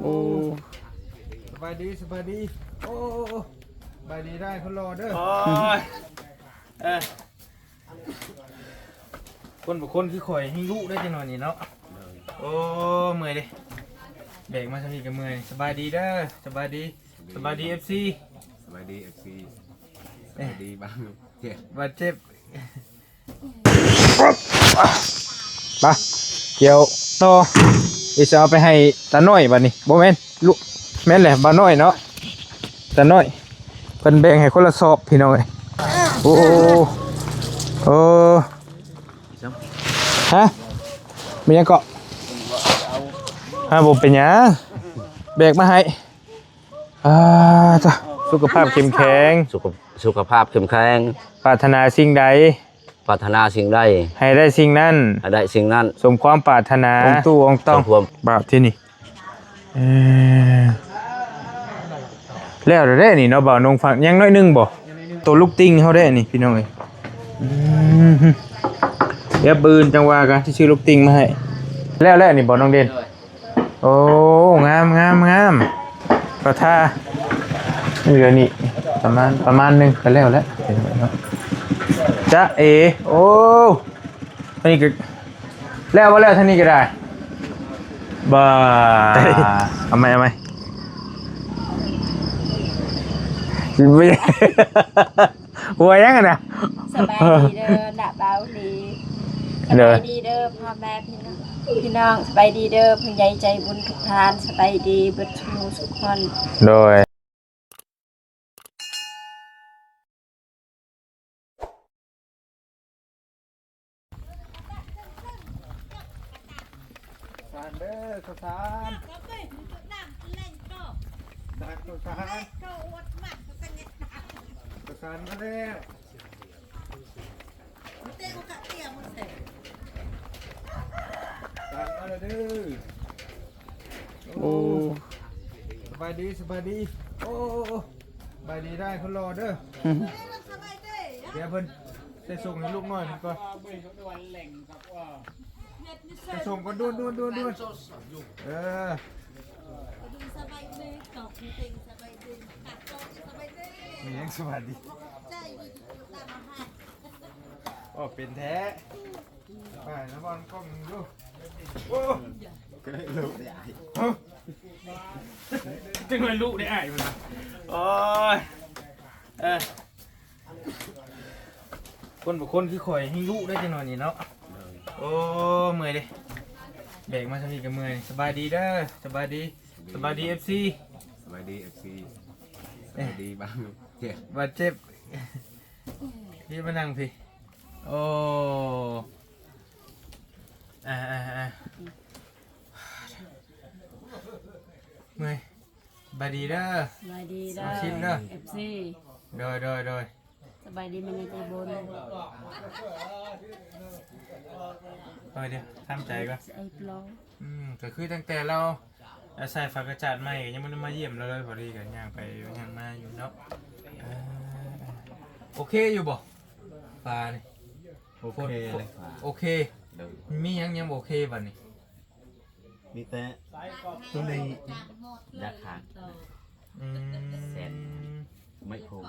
ໂອ້ ສະບາຍດີ ສະບາຍດີ ໂອ້ ໂອ້ ໂອ້ ສະບາຍດີ ໄດ້ຄົນຫຼໍ່ເດີ ໂອ້ຍ ເອີ ຄົນບໍ່ຄົນຄືຂ້ອຍແຮງດຸໄດ໋ຈັກໜ້ອຍນີ້ເນາະ ໂອ້ ເມື່ອຍເດ້ ແບກມາຊ່ຳນີ້ກໍເມື່ອຍ ສະບາຍດີເດີ ສະບາຍດີ ສະບາຍດີ ເອັຟຊີ ສະບາຍດີ ເອັຟຊີ ສະບາຍດີ ບາດເຈັບ ບາດເຈັບ ໄປ ກ່ຽວຕໍ່ ອີສເອົາໄປໃຫ້ຕານ້ອຍບາດນີ້ ບໍ່ແມ່ນ ລູກ ແມ່ນແຫຼະ ບ່າວນ້ອຍເນາະ ຕານ້ອຍ ເພິ່ນແບ່ງໃຫ້ຄົນລະສອບພີ່ນ້ອງເອີຍ ໂອ້ ໂອ້ ຮະ ມີຫຍັງເກາະ ຮະ ບໍ່ເປັນຫຍັງ ແບກມາໃຫ້ ອ່າ ຈົ້ະ ສຸຂະພາບເຂັ້ມແຂງ ສຸຂະ ສຸຂະພາບເຂັ້ມແຂງ ປາດຖະໜາສິ່ງໃດ ປາດຖະໜາສິ່ງໃດ ໃຫ້ໄດ້ສິ່ງນັ້ນ ໃຫ້ໄດ້ສິ່ງນັ້ນ ສົມຄວາມປາດຖະໜາ ອົງຕູ້ອົງຕ້ອງ ສົມຄວາມ ບາດທີນີ້ ເອີ ແລ້ວເດ້ນີ້ເນາະ ບ່າວນົງຟັງ ຍັງໜ້ອຍໜຶ່ງບໍ່ ໂຕລູກຕິ່ງເຮົາເດ້ນີ້ ພີ່ນ້ອງເອີຍ ອືມ ດຽວມື້ອື່ນຈັ່ງວ່າກັນ ຊິຊື້ລູກຕິ່ງມາໃຫ້ ແລ້ວ ແລ້ວນີ້ບໍ່ ນ້ອງເດັ່ນ? ໂອ້ ງາມ ງາມ ງາມ ກໍຖ້າ ເຫຼືອນີ້ ປະມານ ປະມານໜຶ່ງກໍແລ້ວແຫຼະ ຈະເອ ໂອ້ ອັນນີ້ກໍ ແລ້ວບໍ່ແລ້ວ ທາງນີ້ກໍໄດ້ ບໍ່ ເອົາໃໝ່ ເອົາໃໝ່ ຫົວຫຍັງຫັ້ນນະ? ສະບາຍດີເດີ ນະບ່າວລີ ສະບາຍດີເດີ ພໍ່ແມ່ພີ່ນ້ອງ ພີ່ນ້ອງ ສະບາຍດີເດີ ຜູ້ໃຫຍ່ໃຈບຸນທຸກທ່ານ ສະບາຍດີເບິດສູ່ໝູ່ສູ່ຄົນ ໂດຍ. ສານເດີ ເຂົ້າສານ ສານ ເຂົ້າສານ ເຂົ້າສານມາແລ້ວ ສານມາແລ້ວເດີ ໂອ້ ໂອ້ ສະບາຍດີ ສະບາຍດີ ໂອ້ ໂອ້ ໂອ້ ສະບາຍດີ ໄດ້ຄົນຫຼໍ່ເດີ ດຽວເພິ່ນ ໄປສົ່ງໃຫ້ລູກນ້ອຍເພິ່ນກ່ອນ ໄປສົ່ງກ່ອນ ດ່ວນໆໆໆ ເອີ ສະບາຍດີ ມີຫຍັງສະບາຍດີ ໂອ້ ເປັນແທ້ ໄປນະ ບ່ອນກ້ອງຢູ່ ໂອ້ ເກີດລູກໄດ້ອ້າຍ ຮະ ຈັ່ງວ່າລູກໄດ້ອ້າຍເພິ່ນວ່າ ໂອ້ຍ ເອີ ຄົນບໍ່ຄົນຄືຂ້ອຍແຮງດຸໄດ໋ຈັກໜ້ອຍນີ້ເນາະ ໂອ້ ເມື່ອຍເດ້ ແບກມາຊ່ຳນີ້ກໍເມື່ອຍ ສະບາຍດີເດີ ສະບາຍດີ ສະບາຍດີ ເອັຟຊີ ສະບາຍດີ ເອັຟຊີ ສະບາຍດີ ບາດເຈັບ ບາດເຈັບ ພີ່ມານັ່ງພີ້ ໂອ້ ອ່າໆໆ ເມື່ອຍ ສະບາຍດີເດີ ສະບາຍດີເດີ ເອັຟຊີ ໂດຍໆໆ ສະບາຍດີແມ່ໃຫຍ່ໃຈບຸນ ເອີ ດຽວ ທຳໃຈກ່ອນ ອືມ ກໍຄືຕັ້ງແຕ່ລາວ ອາໄສຝາກະຈາດໃໝ່ ກໍຍັງບໍ່ໄດ້ມາຢ້ຽມລາວເລີຍ ພໍດີກໍຍ່າງໄປຍ່າງມາຢູ່ເນາະ ເອີ ໂອເຄຢູ່ບໍ່ ປານີ້ ໂອເຄເລີຍ ໂອເຄ ໂດຍ ມີຫຍັງຍັງບໍ່ໂອເຄບັດນີ້? ມີແຕ່ໂຕນີ້ ຢາກຂາດ ອືມ ແສນ ໄມ້ໂພງ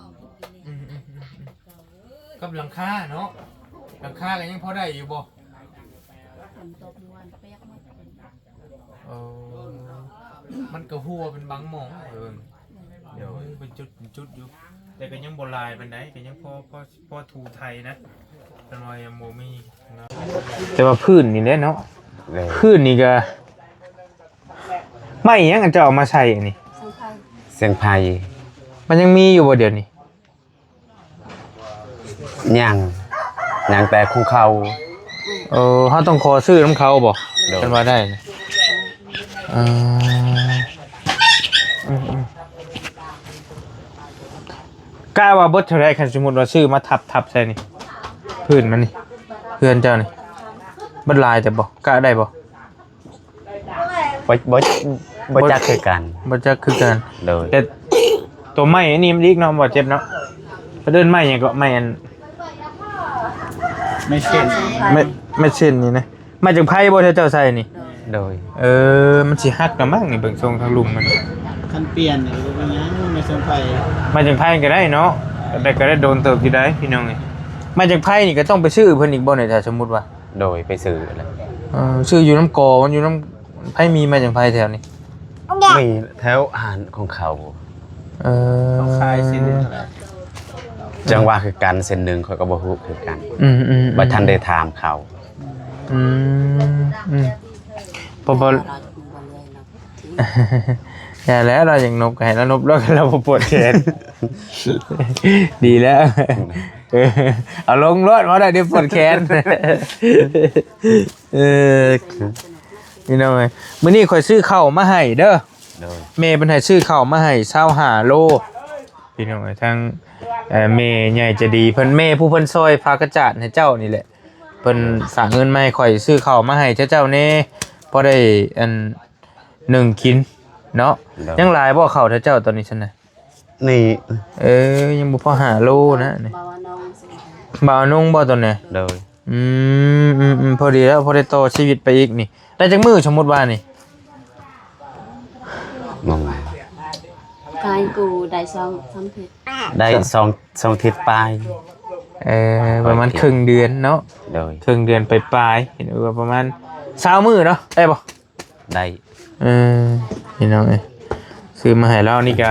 ອືມໆໆໆ ກັບຫຼັງຄາເນາະ ຫຼັງຄາກໍຍັງພໍໄດ້ຢູ່ບໍ່? ຝົນຕົກມື້ວານປຽກໝົດ ເອີ ມັນກໍຮົ່ວເປັນບາງໝ່ອງ ເອີ ເປັນຈຸດເປັນຈຸດຢູ່ ແຕ່ກໍຍັງບໍ່ຫຼາຍປານໃດ ກໍຍັງພໍ ພໍ ພໍຖູໄຖນະ ແຕ່ວ່າຍັງບໍ່ມີເນາະ ແຕ່ວ່າພື້ນນີ້ແຫຼະເນາະ ແມ່ນ ພື້ນນີ້ກໍ ໄມ້ຫຍັງອັນເຈົ້າເອົາມາໃສ່ອັນນີ້? ແສງໄຟ ແສງໄຟ ມັນຍັງມີຢູ່ບໍ່ດຽວນີ້? ຍັງ ຍັງແຕ່ຂອງເຂົາ ເອີ ເຮົາຕ້ອງຂໍຊື້ນຳເຂົາບໍ່? ໂດຍ ຄັນວ່າໄດ້ນະ ເອີ ອືມໆ ກະວ່າເບິດເທົ່າໃດ ຄັນສົມມຸດວ່າຊື້ມາທັບໆໃສ່ນີ້ ພື້ນມັນນີ້ ເຮືອນເຈົ້ານີ້ ເບິດຫຼາຍແຕ່ບໍ່ ກະໄດ້ບໍ່? ບໍ່ ບໍ່ ບໍ່ຈັກຄືກັນ ບໍ່ຈັກຄືກັນ ໂດຍ ແຕ່ຕົວໄມ້ອັນນີ້ມັນອີກເນາະ ບໍ່ເຈັບເນາະ ເອີ້ນໄມ້ຫຍັງເກາະ ໄມ້ອັນ ໄມ້ເຊັ່ນ ໄມ້ ໄມ້ເຊັ່ນນີ້ນະ ໄມ້ຈັກໄພບໍ່ ທີ່ເຈົ້າໃສ່ນີ້? ໂດຍ ເອີ ມັນຊິຫັກລະມັ້ງນີ້ ເບິ່ງຊົງທາງລຸ່ມມັນ. ຄັນປ່ຽນນີ້ບໍ່ເປັນຫຍັງ ໄມ້ຈັກໄພ ໄມ້ຈັກໄພກໍໄດ້ເນາະ ແຕ່ກໍໄດ້ໂດນເຕີບຢູ່ໃດ໋ພີ່ນ້ອງເອີຍ. ໄມ້ຈັກໄພນີ້ກໍຕ້ອງໄປຊື້ເພິ່ນອີກບໍ່ນີ້ ຖ້າສົມມຸດວ່າ? ໂດຍ ໄປຊື້ແລ້ວ. ເອີ ຊື້ຢູ່ນຳກໍ ມັນຢູ່ນຳ ໃຜມີໄມ້ຈັກໄພແຖວນີ້? ມີແຖວຮ້ານຂອງເຂົາ. ເອີ ເຂົາຂາຍເສັ້ນເທົ່າໃດ? ຈັ່ງວ່າຄືກັນ ເສັ້ນໜຶ່ງຂ້ອຍກໍບໍ່ຮູ້ຄືກັນ. ອືມໆໆ ບໍ່ທັນໄດ້ຖາມເຂົາ. ອືມ ອືມ ບໍ່ ບໍ່ ຢ່າແລ້ວ ລາວຢາກນົບກໍໃຫ້ລາວນົບ ລາວ ລາວບໍ່ປວດແຂນ. ດີແລ້ວ ເອີ ເອົາລົງໂລດ ເວົ້າໄດ້ ດຽວປວດແຂນ. ເອີ ພີ່ນ້ອງເອີຍ ມື້ນີ້ຂ້ອຍຊື້ເຂົ້າມາໃຫ້ເດີ. ໂດຍ ແມ່ເພິ່ນໃຫ້ຊື້ເຂົ້າມາໃຫ້ຊາວຫ້າໂລ ພີ່ນ້ອງເອີຍ. ທາງ ເອີ ແມ່ໃຫຍ່ໃຈດີເພິ່ນ ແມ່ຜູ້ເພິ່ນຊ່ອຍພາກະຈາດໃຫ້ເຈົ້ານີ້ແຫຼະ ເພິ່ນຝາກເງິນມາໃຫ້ຂ້ອຍຊື້ເຂົ້າມາໃຫ້ເຈົ້າໆແດ່ ພໍໄດ້ອັນໜຶ້ງກິນເນາະ. ໂດຍ ຍັງຫຼາຍບໍ່ເຂົ້າເຈົ້າຕອນນີ້ຊັ້ນນະ? ນີ້ ເອີ ຍັງບໍ່ພໍຫ້າໂລນະນີ້. ບ່າວນງບໍ່ຕອນນີ້? ໂດຍ ອືມ ອືມ ອືມ ພໍດີແລ້ວ ພໍໄດ້ຕໍ່ຊີວິດໄປອີກນີ້. ໄດ້ຈັກມື້ສົມມຸດວ່ານີ້? ກາຍກູໄດ້ສອງ ສອງທິດ ໄດ້ສອງ ສອງທິດປາຍ. ເອີ ປະມານເຄິ່ງເດືອນເນາະ. ໂດຍ ເຄິ່ງເດືອນປາຍໆ ເຫັນວ່າປະມານຊາວມື້ເນາະ ໄດ້ບໍ່? ໄດ້ ເອີ ພີ່ນ້ອງເອີຍ ຊື້ມາໃຫ້ລາວນີ້ກະ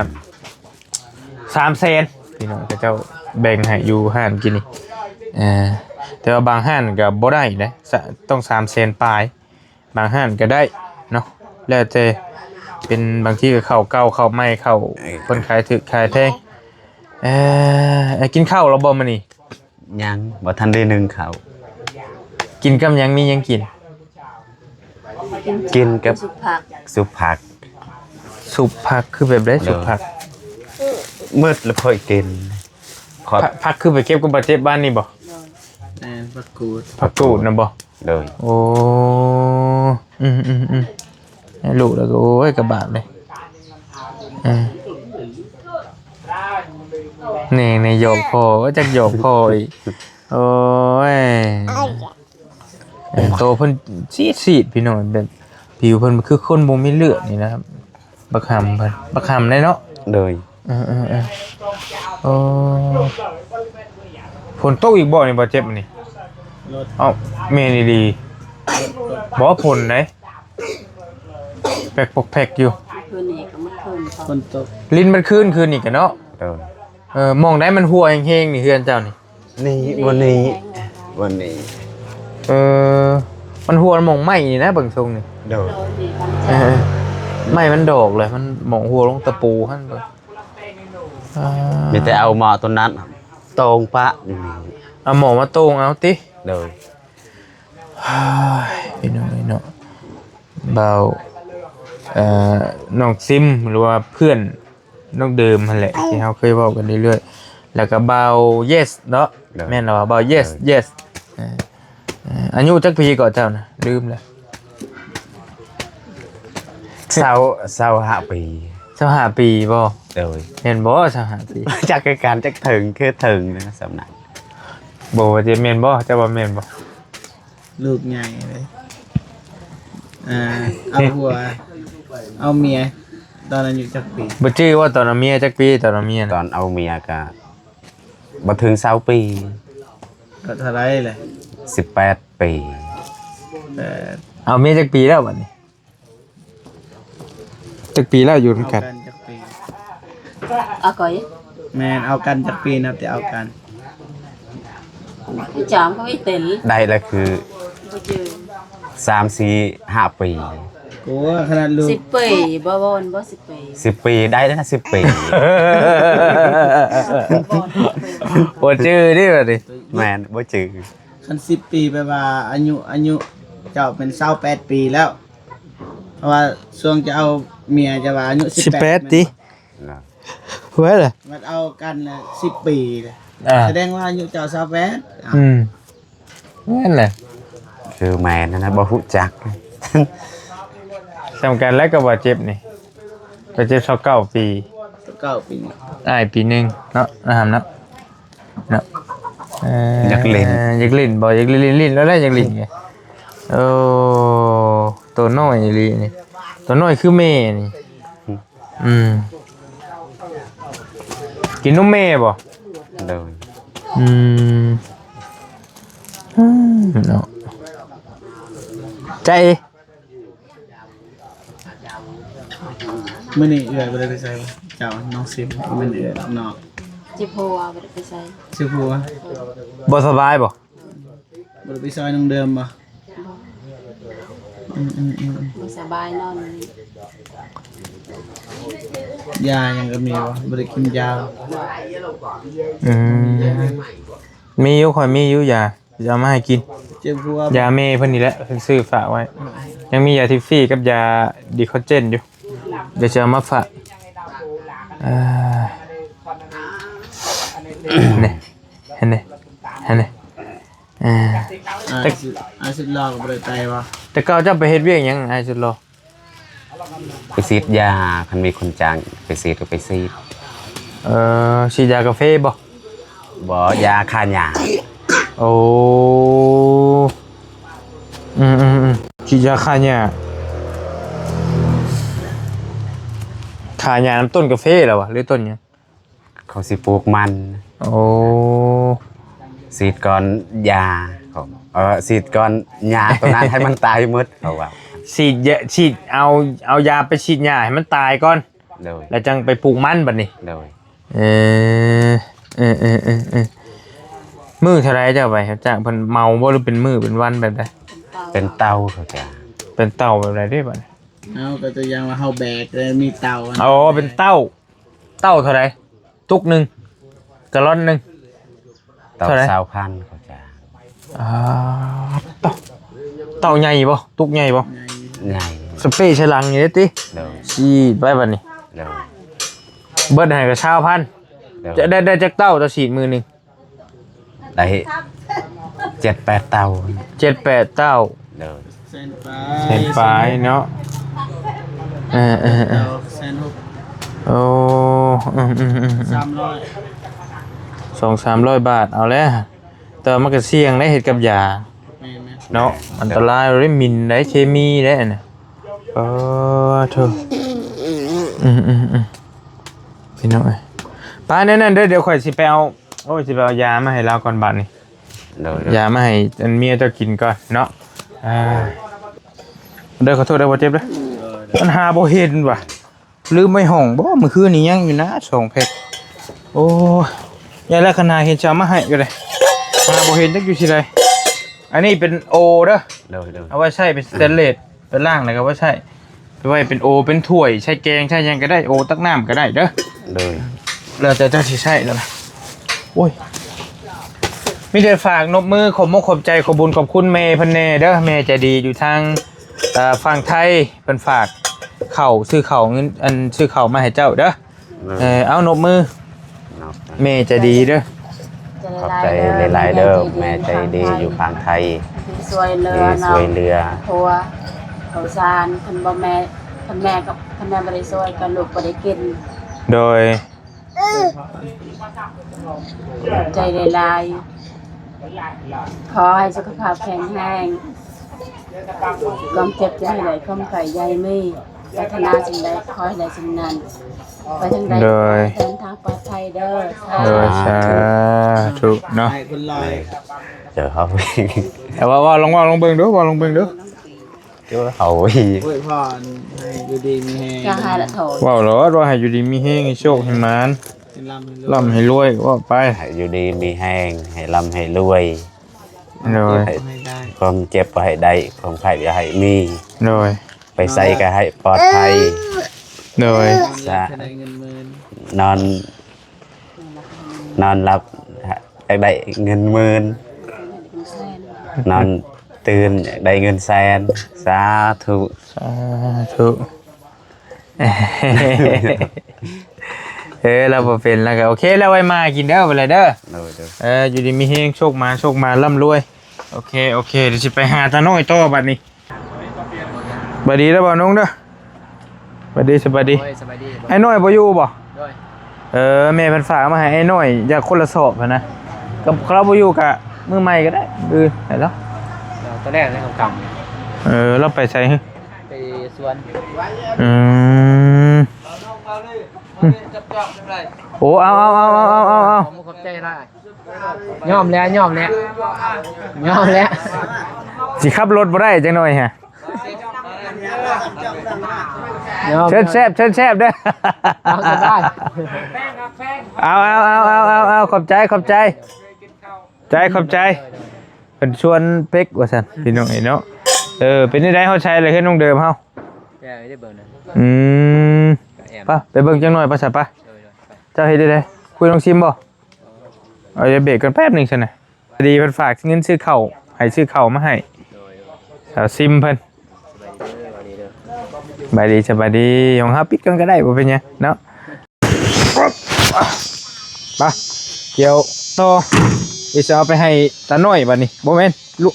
ສາມແສນ ພີ່ນ້ອງ ເຂົາເຈົ້າແບ່ງໃຫ້ຢູ່ຮ້ານກິນນີ້. ເອີ ແຕ່ວ່າບາງຮ້ານກໍບໍ່ໄດ້ເດ້ ສະ ຕ້ອງສາມແສນປາຍ ບາງຮ້ານກໍໄດ້ເນາະ ແລ້ວແຕ່ ເປັນບາງທີກໍເຂົ້າເກົ່າ ເຂົ້າໃໝ່ ເຂົ້າເພິ່ນຂາຍຖືກຂາຍແພງ. ເອີ ກິນເຂົ້າແລ້ວບໍ່ມື້ນີ້? ຍັງ ບໍ່ທັນໄດ້ໜຶ້ງເຂົ້າ. ກິນກັບຫຍັງ? ມີຫຍັງກິນ? ກິນກັບ ຊຸບຜັກ ຊຸບຜັກ. ຊຸບຜັກຄືແບບໃດ? ໂດຍ ຊຸບຜັກ ໝົດແລ້ວຄ່ອຍກິນ. ຜັກ ຜັກຄືໄປເກັບກັບບາດເຈັບບ້ານນີ້ບໍ່? ແມ່ນ ຜັກກູດ ຜັກກູດນະບໍ່? ໂດຍ ໂອ້ ອືມໆໆ ໃຫ້ລູກແລ້ວກໍ ໂອ້ຍ ກະບາບເດ້. ເອີ ນີ້ ນີ້ຫຍອກພໍ່ ຈັກຫຍອກພໍ່ອີກ. ໂອ້ຍ ເອີ ໂຕເພິ່ນຊີດໆ ພີ່ນ້ອງ ແບບຜິວເພິ່ນຄືຄົນບໍ່ມີເລືອດນີ້ນະ. ບັກຫຳເພິ່ນ ບັກຫຳໄດ໋ເນາະ. ໂດຍ ເອີໆໆ ໂອ້ ຝົນຕົກອີກບໍ່ນີ້ ບາດເຈັບນີ້? ເອົ້າ ແມ່ນອີ່ຫຼີ ບໍ່ຝົນໄດ໋ ແປກປົກແປກຢູ່. ຄືນນີ້ກໍມາເຖິງຝົນຕົກ ລິນມັນຄືນ ຄືນນີ້ກະເນາະ. ໂດຍ ເອີ ໝ່ອງໃດມັນຮົ່ວແຮງໆນີ້ ເຮືອນເຈົ້ານີ້? ນີ້ ນີ້ ບ່ອນນີ້ ບ່ອນນີ້. ເອີ ມັນຮົ່ວໝ່ອງໄມ້ນີ້ນະ ເບິ່ງຊົງນີ້. ໂດຍ ເອີ ໄມ້ມັນດອກເລີຍ ມັນໝ່ອງຮົ່ວລົງຕະປູຫັ້ນເບິ່ງ. ອ່າ ມີແຕ່ເອົາໝໍ້ຕົວນັ້ນໂຕ່ງປະນີ້ ເອົາໝໍ້ມາໂຕ່ງເອົາຕິ. ໂດຍ ເຮີ້ຍ ພີ່ນ້ອງເອີຍເນາະ ບ່າວ ເອີ ນ້ອງຊິມ ຫຼືວ່າເພື່ອນ ນ້ອງເດີມຫັ້ນແຫຼະ ທີ່ເຮົາເຄີຍເວົ້າກັນເລື້ອຍໆ ແລ້ວກໍບ່າວເຢສເນາະ. ໂດຍ ແມ່ນແລ້ວ ບ່າວເຢສ ເຢສ. ເອີ ເອີ ອາຍຸຈັກປີເກາະເຈົ້ານະ? ລືມແລ້ວ. ຊາວ ຊາວຫ້າປີ. ຊາວຫ້າປີບໍ່? ໂດຍ ແມ່ນບໍ່ ຊາວຫ້າປີ? ຈັກຄືກັນ ຈັກເຖິງ ຄືເຖິງນະ ສ່ຳນັ້ນ. ບໍ່ວ່າຈະແມ່ນບໍ່? ເຈົ້າວ່າແມ່ນບໍ່? ລູກໃຫຍ່ເລີຍ. ອ່າ ເອົາຜົວ ເອົາເມຍ ຕອນອາຍຸຈັກປີ? ບໍ່ຈື່ວ່າຕອນເອົາເມຍຈັກປີ? ຕອນເອົາເມຍນະ ຕອນເອົາເມຍກະບໍ່ເຖິງຊາວປີ. ກໍເທົ່າໃດແຫຼະ? ສິບແປດປີ. ເອີ ເອົາເມຍຈັກປີແລ້ວບັດນີ້? ຈັກປີແລ້ວຢູ່ນຳກັນ? ເອົາກັນຈັກປີ? ອາກອຍ ແມ່ນ ເອົາກັນຈັກປີນັບແຕ່ເອົາກັນ? ຈຳກໍບໍ່ເຕັນ ໄດ້ລະຄື ບໍ່ຈື່ ສາມ ສີ່ ຫ້າປີ. ໂອ້ ຂະໜາດລູກ ສິບປີ ບໍ່ ບໍ່ ບໍ່ ສິບປີ ສິບປີ ໄດ້ລະນະ ສິບປີ. ບໍ່ຈື່ເດ້ບັດນີ້. ແມ່ນ ບໍ່ຈື່. ຄັນສິບປີ ແປວ່າອາຍຸ ອາຍຸເຈົ້າເປັນຊາວແປດປີແລ້ວ. ເພາະວ່າຊ່ວງຈະເອົາເມຍ ຈະວ່າອາຍຸສິບແປດ ສິບແປດຕິ? ນະ ເວີຍລະ ມັນເອົາກັນລະສິບປີລະ ອ່າ ສະແດງວ່າອາຍຸເຈົ້າຊາວແປດ. ອືມ ແມ່ນແຫຼະ ຄືແມ່ນນະ ບໍ່ຮູ້ຈັກ. ສ່ຳກັນແລ້ວກັບບາດເຈັບນີ້ ບາດເຈັບຊາວເກົ້າປີ. ຊາວເກົ້າປີ ອ້າຍປີໜຶ່ງເນາະ ນະຫຳເນາະ. ເນາະ ເອີ ຢາກຫຼິ້ນ ຢາກຫຼິ້ນບໍ່? ຢາກຫຼິ້ນ ຫຼິ້ນ ຫຼິ້ນແລ້ວແຫຼະ ຢາກຫຼິ້ນ. ໂອ້ ໂຕນ້ອຍອີ່ຫຼີນີ້ ໂຕນ້ອຍຄືແມ່ນີ້. ອືມ ກິນນົມແມ່ບໍ່? ໂດຍ. ອືມ ອືມ ເນາະ ໃຈ ມື້ນີ້ເອື້ອຍບໍ່ໄດ້ໄປໃສບໍ່? ເຈົ້າ ນ້ອງຊິມ ມື້ນີ້ເອື້ອຍນອກ ເຈັບຫົວ ບໍ່ໄດ້ໄປໃສ ເຈັບຫົວ ບໍ່ສະບາຍບໍ່? ບໍ່ໄດ້ໄປຊ່ອຍນ້ອງເດີມບໍ່? ບໍ່. ອືມໆໆ ບໍ່ສະບາຍ ນອນຢູ່ນີ້. ຢາຫຍັງກໍມີບໍ່? ບໍ່ໄດ້ກິນຢາ. ອືມ ມີຢູ່ ຂ້ອຍມີຢູ່ຢາ ຊິເອົາມາໃຫ້ກິນ. ເຈັບຫົວ ຢາແມ່ເພິ່ນນີ້ແຫຼະ ເພິ່ນຊື້ຝາກໄວ້. ອືມ ຍັງມີຢາທິບຟີກັບຢາດີຄອນເຈນຢູ່ ດຽວຊິເອົາມາຝາກ. ເອີ ນີ້ ເຫັນນີ້ ເຫັນນີ້ ເອີ ອ້າຍສຸດ ອ້າຍສຸດຫຼໍ່ກໍບໍ່ໄດ້ໄປບໍ່? ແຕ່ເກົ່າເຈົ້າໄປເຮັດວຽກຫຍັງ ອ້າຍສຸດຫຼໍ່? ໄປສີດຢາ ຄັນມີຄົນຈ້າງໄປສີດກໍໄປສີດ. ເອີ ສີດຢາກາເຟບໍ່? ບໍ່ ຢາຂ້າຫຍ້າ. ໂອ້ ອືມໆໆ ສີດຢາຂ້າຫຍ້າ ຂ້າຫຍ້ານຳຕົ້ນກາເຟລະຫວາ ຫຼືຕົ້ນຫຍັງ? ເຂົາຊິປູກມັນ. ໂອ້ ສີດກ່ອນຫຍ້າ ເຂົາ ເອີ ສີດກ່ອນຫຍ້າຕົວນັ້ນໃຫ້ມັນຕາຍໝົດ ເຂົາວ່າ. ສີດຢາ ສີດ ເອົາ ເອົາຢາໄປສີດຫຍ້າໃຫ້ມັນຕາຍກ່ອນ. ໂດຍ. ແລ້ວຈັ່ງໄປປູກມັນບັດນີ້. ໂດຍ. ເອີ ເອີ ເອີ ເອີ ເອີ ມື້ເທົ່າໃດເຈົ້າໄປຮັບຈ້າງ ເພິ່ນເໝົາບໍ່ ຫຼືເປັນມື້ເປັນວັນແບບໃດ? ເປັນເຕົາ ເຂົາຈະ ເປັນເຕົາແບບໃດເດ້ບັດນີ້? ເອົາ ກໍຕົວຢ່າງວ່າເຮົາແບກ ແລ້ວມີເຕົາ. ອໍ ເປັນເຕົາ. ເຕົາເທົ່າໃດ? ຕຸກໜຶ່ງ ກາລອນໜຶ່ງ ເຕົາເທົ່າໃດ? ຊາວພັນ ເຂົາຈະ. ອ່າ ເຕົາ ເຕົາໃຫຍ່ບໍ່? ຕຸກໃຫຍ່ບໍ່? ໃຫຍ່ ໃຫຍ່. ສະເປຣໃສ່ຫຼັງນີ້ເດ້ຕິ? ໂດຍ. ສີດໄປບັດນີ້. ໂດຍ. ເບິດໃຫ້ກໍຊາວພັນ. ໂດຍ. ຈະໄດ້ ໄດ້ຈັກເຕົ້າຕໍ່ສີດມື້ໜຶ່ງ? ໄດ້ເຈັດແປດເຕົ້າ. ເຈັດແປດເຕົ້າ. ໂດຍ. ແສນປາຍ ແສນປາຍເນາະ. ເອີໆໆ ແສນຫົກ. ໂອ້ ອືມໆໆ ສາມຮ້ອຍ ສອງສາມຮ້ອຍບາດ ເອົາແລ້ວ. ແຕ່ວ່າມັນກໍສ່ຽງໄດ໋ ເຮັດກັບຢາ. ແມ່ນໆ ເນາະ. ແມ່ນ. ອັນຕະລາຍເດ້ ມິນໄດ໋ ເຄມີໄດ໋ ອັນນັ້ນ. ເອີ ໂທ້. ອືມໆໆ ພີ່ນ້ອງເອີຍ ໄປແນວນັ້ນເດີ ດຽວຂ້ອຍຊິໄປເອົາ ໂອ້ຍ ຊິໄປເອົາຢາມາໃຫ້ລາວກ່ອນບາດນີ້. ໂດຍໆ ຢາມາໃຫ້ອັນເມຍເຈົ້າກິນກ່ອນເນາະ. ອ່າ ເດີ ຂໍໂທດເດີ ບໍ່ເຈັບເດີ. ມັນຫາບໍ່ເຫັນວ່າ ລືມໄວ້ຫ້ອງບໍ່? ມື້ຄືນນີ້ຍັງຢູ່ນະ ສອງແພັກ. ໂອ້ຍ ຢ່າແລ້ວ ຄັນຫາເຫັນຊິເອົາມາໃຫ້ຢູ່ເດ້. ຫາບໍ່ເຫັນຈັກຢູ່ທີ່ໃດ. ອັນນີ້ເປັນໂອເດີ. ໂດຍໆ ເອົາໄວ້ໃຊ້ເປັນສະແຕນເລດ ໄປລ້າງແລ້ວກໍເອົາໄວ້ໃຊ້ ໄວ້ເປັນໂອເປັນຖ້ວຍ ໃຊ້ແກງໃຊ້ຫຍັງກໍໄດ້ ໂອຕັກນ້ຳກໍໄດ້ເດີ. ໂດຍ. ແລ້ວແຕ່ເຈົ້າຊິໃຊ້ແລ້ວນະ. ໂອ້ຍ ມີແຕ່ຝາກນົບມືຂອບມົກຂອບໃຈ ຂອບບຸນຂອບຄຸນແມ່ເພິ່ນແດ່ເດີ ແມ່ໃຈດີຢູ່ທາງ ເອີ ຝັ່ງໄທ ເພິ່ນຝາກເຂົ້າ ຊື້ເຂົ້າ ເງິນ ອັນ ຊື້ເຂົ້າມາໃຫ້ເຈົ້າເດີ. ເອີ ເອົາ ນົບມື ເນາະ ແມ່ໃຈດີເດີ. ຂອບໃຈຫຼາຍໆເດີ ແມ່ໃຈດີຢູ່ຝັ່ງໄທ ທີ່ຊ່ວຍເຫຼືອ ທີ່ຊ່ວຍເຫຼືອ ເນາະ ຄົວ ເຂົ້າສານ. ຄັນບໍ່ແມ່ ຄັນແມ່ກໍ ຄັນແມ່ບໍ່ໄດ້ຊ່ວຍ ກໍລູກບໍ່ໄດ້ກິນ. ໂດຍ. ຂອບໃຈຫຼາຍໆ ຂໍໃຫ້ສຸຂະພາບແຂງແຮງ ຄວາມເຈັບຢ່າໃຫ້ໄດ້ ຄວາມໄຂ້ຢ່າໃຫ້ມີ ປາດຖະໜາສິ່ງໃດຂໍໃຫ້ໄດ້ສິ່ງນັ້ນ ໄປທາງໃດ ໂດຍ ເດີນທາງປອດໄພເດີ. ໂດຍ ສາທຸເນາະ. ເຈົ້າເຮົາ ເອົາ ເວົ້າ ເວົ້າລອງ ເວົ້າລອງເບິ່ງດູ ເວົ້າລອງເບິ່ງດູ. ເຈົ້າເຮົາ ອວຍພອນໃຫ້ຢູ່ດີມີແຮງ ຢ່າໃຫ້ລະໂທດ ເວົ້າໂລດ ວ່າໃຫ້ຢູ່ດີມີແຮງ ໃຫ້ໂຊກໃຫ້ໝານ ໃຫ້ລ່ຳໃຫ້ລວຍ ເວົ້າໄປ ໃຫ້ຢູ່ດີມີແຮງ ໃຫ້ລ່ຳໃຫ້ລວຍ. ໂດຍ. ຄວາມເຈັບບໍ່ໃຫ້ໄດ້ ຄວາມໄຂ້ຢ່າໃຫ້ມີ. ໂດຍ. ໄປໃສກໍໃຫ້ປອດໄພ. ໂດຍ. ສາ ໄດ້ເງິນໝື່ນ ນອນ ນອນຫຼັບຢາກໄດ້ເງິນໝື່ນ ນອນຕື່ນຢາກໄດ້ເງິນແສນ. ສາທຸ ສາທຸ. ເອີ ລາວບໍ່ເປັນ ລາວກໍໂອເຄ ລາວໄວ້ມາກິນເດີ ໄປເລີຍເດີ. ໂດຍ ໂດຍ. ເອີ ຢູ່ດີມີແຮງ ໂຊກມາ ໂຊກມາ ລ່ຳລວຍ. ໂອເຄ ໂອເຄ ດຽວຊິໄປຫາຕານ້ອຍຕໍ່ບັດນີ້. ສະບາຍດີເດີບ່າວນົງເດີ. ສະບາຍດີ ສະບາຍດີ. ໂອ້ຍ ສະບາຍດີ. ອ້າຍນ້ອຍບໍ່ຢູ່ບໍ່? ໂດຍ. ເອີ ແມ່ເພິ່ນຝາກມາໃຫ້ອ້າຍນ້ອຍ ຢາກຄົນລະສອບຫັ້ນນະ. ກໍລາວບໍ່ຢູ່ກະມື້ໃໝ່ກໍໄດ້ ມື້ອື່ນໃຫ້ລາວ. ຕອນແລກໃນກຳ ເອີ ລາວໄປໃສ? ສວນ ອືມ ໂອ້ ເອົາໆໆໆໆໆ ຂອບໃຈຫຼາຍ ຍອມແລ້ວ ຍອມແລ້ວ ຍອມແລ້ວ ຊິຂັບລົດບໍ່ໄດ້ຈັກໜ່ອຍຮະ ຍອມ ເຊີນແຊບ ເຊີນແຊບເດີ ເອົາສະບາຍ ເອົາໆໆໆໆ ຂອບໃຈ ຂອບໃຈ ໃຈ ຂອບໃຈ ເພິ່ນຊວນເປັກວ່າຊັ້ນ ພີ່ນ້ອງເອີຍເນາະ ເອີ ເປັນຈັ່ງໃດ ຮອດໃສລະເຮືອນນ້ອງເດີມເຮົາ ແຕ່ໄດ້ເບິ່ງນະ ອືມ ໄປ ໄປເບິ່ງຈັກໜ່ອຍ ໄປຊະ ໄປ ໂດຍໆ ໄປ ເຈົ້າເຮັດຈັ່ງໃດ ຄຸຍນ້ອງຊິມບໍ່ ເອົາ ດຽວເບຣກກ່ອນແປັບໜຶ່ງຊັ້ນນະ ພໍດີເພິ່ນຝາກເງິນຊື້ເຂົ້າ ໃຫ້ຊື້ເຂົ້າມາໃຫ້ ໂດຍ ສາວຊິມເພິ່ນ ສະບາຍດີ ສະບາຍດີ ຂອງເຮົາປິດກ່ອນກໍໄດ້ ບໍ່ເປັນຫຍັງເນາະ ໄປ ກ່ຽວຕໍ່ ດຽວຊິເອົາໄປໃຫ້ຕານ້ອຍບາດນີ້ ບໍ່ແມ່ນ ລູກ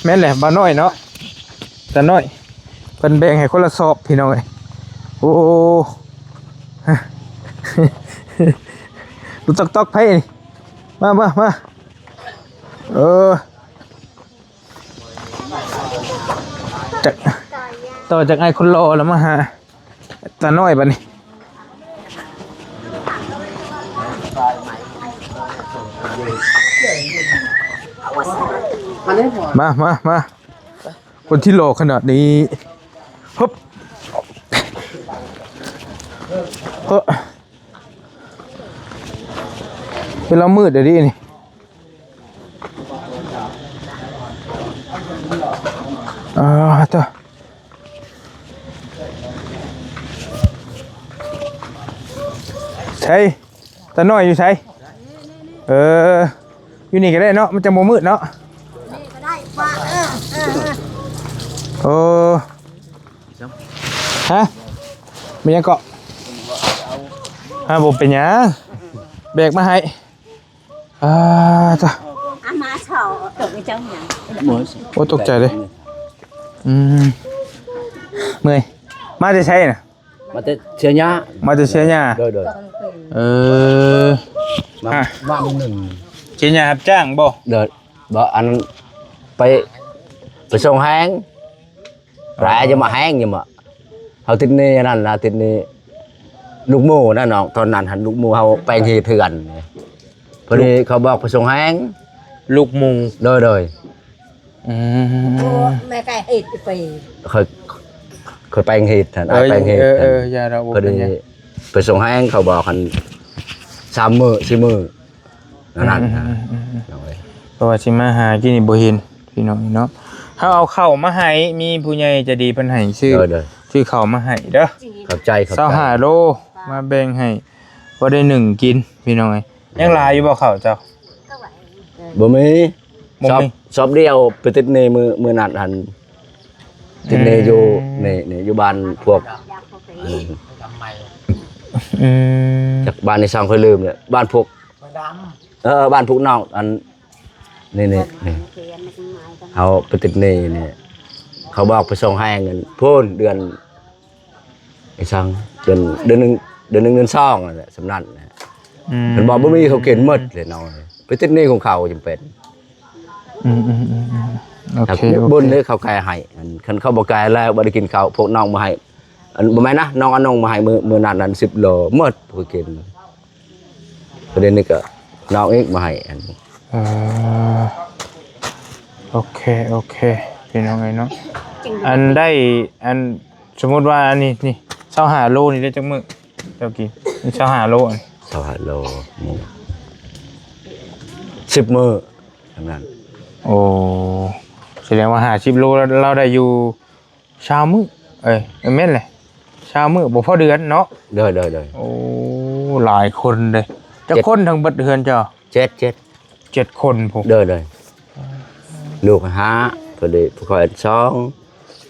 ແມ່ນແຫຼະ ບ່າວນ້ອຍເນາະ ຕານ້ອຍ ເພິ່ນແບ່ງໃຫ້ຄົນລະສອບ ພີ່ນ້ອງເອີຍ ໂອ້ ລູກຕອກໆ ໃຜນີ້ ມາ ມາ ມາ ເອີ ຈາກ ຕໍ່ຈາກອ້າຍຄົນຫຼໍ່ແລ້ວມາຫາຕານ້ອຍບາດນີ້ ມາ ມາ ມາ ຄົນທີ່ຫຼໍ່ຂະໜາດນີ້ ຮຶບ ເອີ ເປັນລາວມືດເດນີ້ ອ່າ ຕະ ໃສ ຕານ້ອຍຢູ່ໃສ? ເອີ ຢູ່ນີ້ກໍໄດ້ເນາະ ມັນຈັ່ງບໍ່ມືດເນາະ ນີ້ກໍໄດ້ວ່າ ເອີ ເອີ ເອີ ໂອ້ ຮະ ແມ່ນຫຍັງເກາະ? ຮະ ບໍ່ເປັນຫຍັງ ແບກມາໃຫ້ ອ່າ ຕະ ອາ ມາເຊົາ ຕົກໃນເຈົ້າຫຍັງ? ໂອ້ ຕົກໃຈເດ້ ອືມ ເມື່ອຍ ມາແຕ່ໃສນະ? ມາແຕ່ເຊຍຍາ ມາແຕ່ເຊຍຍາ ໂດຍ ໂດຍ ເອີ ມາ ຮະ ມາມື້ໜຶ່ງ ເຊຍຍາຮັບຈ້າງບໍ່? ໂດຍ ບໍ່ ອັນ ໄປ ໄປສົ່ງແຮງ ຫຼາຍ ເອີ ຢ່າມາແຮງ ຢ່າມາ ເຮົາຕິດໜີ້ອັນນັ້ນນະ ຕິດໜີ້ລູກໝູ່ນະນ້ອງ ຕອນນັ້ນຫັ້ນ ລູກໝູ່ເຮົາແປງເຫດເຮືອນ ພໍດີເຂົາບອກໄປສົ່ງແຮງ ລູກໝູ່ ໂດຍ ໂດຍ ອືມ ໂອ້ ແມ່ກະເຮັດໄປ ຂ້ອຍ ຂ້ອຍແປງເຫດຫັ້ນ ເອີ ອ້າຍແປງເຫດ ເອີ ເອີ ຢ່າດອກ ບໍ່ເປັນຫຍັງ ພໍດີໄປສົ່ງແຮງ ເຂົາບອກຫັ້ນ ສາມມື້ ສີ່ມື້ ນັ້ນ ອືມ ອືມ ອືມ ເອີ ເພາະວ່າຊິມາຫາກິນນີ້ບໍ່ເຫັນ ພີ່ນ້ອງເນາະ ເຮົາເອົາເຂົ້າມາໃຫ້ ມີຜູ້ໃຫຍ່ໃຈດີເພິ່ນໃຫ້ຊື້ ໂດຍ ໂດຍ ຊື້ເຂົ້າມາໃຫ້ເດີ ຂອບໃຈ ຂອບໃຈ ຊາວຫ້າໂລ ມາແບ່ງໃຫ້ ພໍໄດ້ໜຶ້ງກິນ ພີ່ນ້ອງເອີຍ ຍັງຫຼາຍຢູ່ບໍ່ເຂົ້າເຈົ້າ? ບໍ່ມີ ບໍ່ມີ ຊອບ ຊອບດຽວໄປຕິດໜີ້ມື້ ມື້ນັ້ນຫັ້ນ ຕິດໜີ້ຢູ່ ອືມ ນີ້ ນີ້ຢູ່ບ້ານພວກ ອືມ ອືມ ຈັກບ້ານໃນຊ່ອງຂ້ອຍລືມແລ້ວ ບ້ານພວກ ເອີ ບ້ານພວກນ້ອງ ອັນ ນີ້ ນີ້ ນີ້ ເຮົາໄປຕິດໜີ້ນີ້ ເຂົາບອກໄປສົ່ງແຮງເງິນພຸ້ນ ເດືອນ ໄອ້ສັງ ເດືອນ ເດືອນໜຶ່ງ ເດືອນໜຶ່ງເດືອນສອງນັ້ນແຫຼະ ສ່ຳນັ້ນແຫຼະ ອືມ ເພິ່ນບອກບໍ່ມີເຂົາກິນໝົດເລີຍນ້ອງ ໄປຕິດໜີ້ຂອງເຂົາຈຳເປັນ ອືມ ອືມ ອືມ ອືມ ໂອເຄ ໂອເຄ ບຸນເດ້ເຂົາແກ່ໃຫ້ ອັນ ຄັນເຂົາບໍ່ແກ່ແລ້ວບໍ່ໄດ້ກິນເຂົ້າ ພວກນ້ອງມາໃຫ້ ອັນ ບໍ່ແມ່ນນະ ນ້ອງອານົງມາໃຫ້ມື້ ມື້ນັ້ນນັ້ນ ສິບໂລ ໝົດບໍ່ກິນ ປະເດັນນີ້ກໍນ້ອງອີກມາໃຫ້ອັນ ເອີ ໂອເຄ ໂອເຄ ພີ່ນ້ອງເອີຍເນາະ ອັນໄດ້ ອັນ ສົມມຸດວ່າອັນນີ້ ນີ້ ຊາວຫ້າໂລນີ້ໄດ້ຈັກມື້ ເຈົ້າກິນ ນີ້ ຊາວຫ້າໂລ ຊາວຫ້າໂລ ມື້ ສິບມື້ ເທົ່ານັ້ນ ໂອ້ ສະແດງວ່າຫ້າສິບໂລ ລາວ ລາວໄດ້ຢູ່ ຊາວມື້ ເອີຍ ເອີ ແມ່ນແຫຼະ ຊາວມື້ ບໍ່ພໍເດືອນເນາະ ໂດຍ ໂດຍ ໂດຍ ໂອ້ ຫຼາຍຄົນເດ້ ຈັກຄົນທັງເບິດເຮືອນເຈົ້າ? ເຈັດ ເຈັດ ເຈັດຄົນພຸ້ນ ໂດຍ ໂດຍ ລູກຫ້າ ພໍດີຜູ້ຂ້ອຍສອງ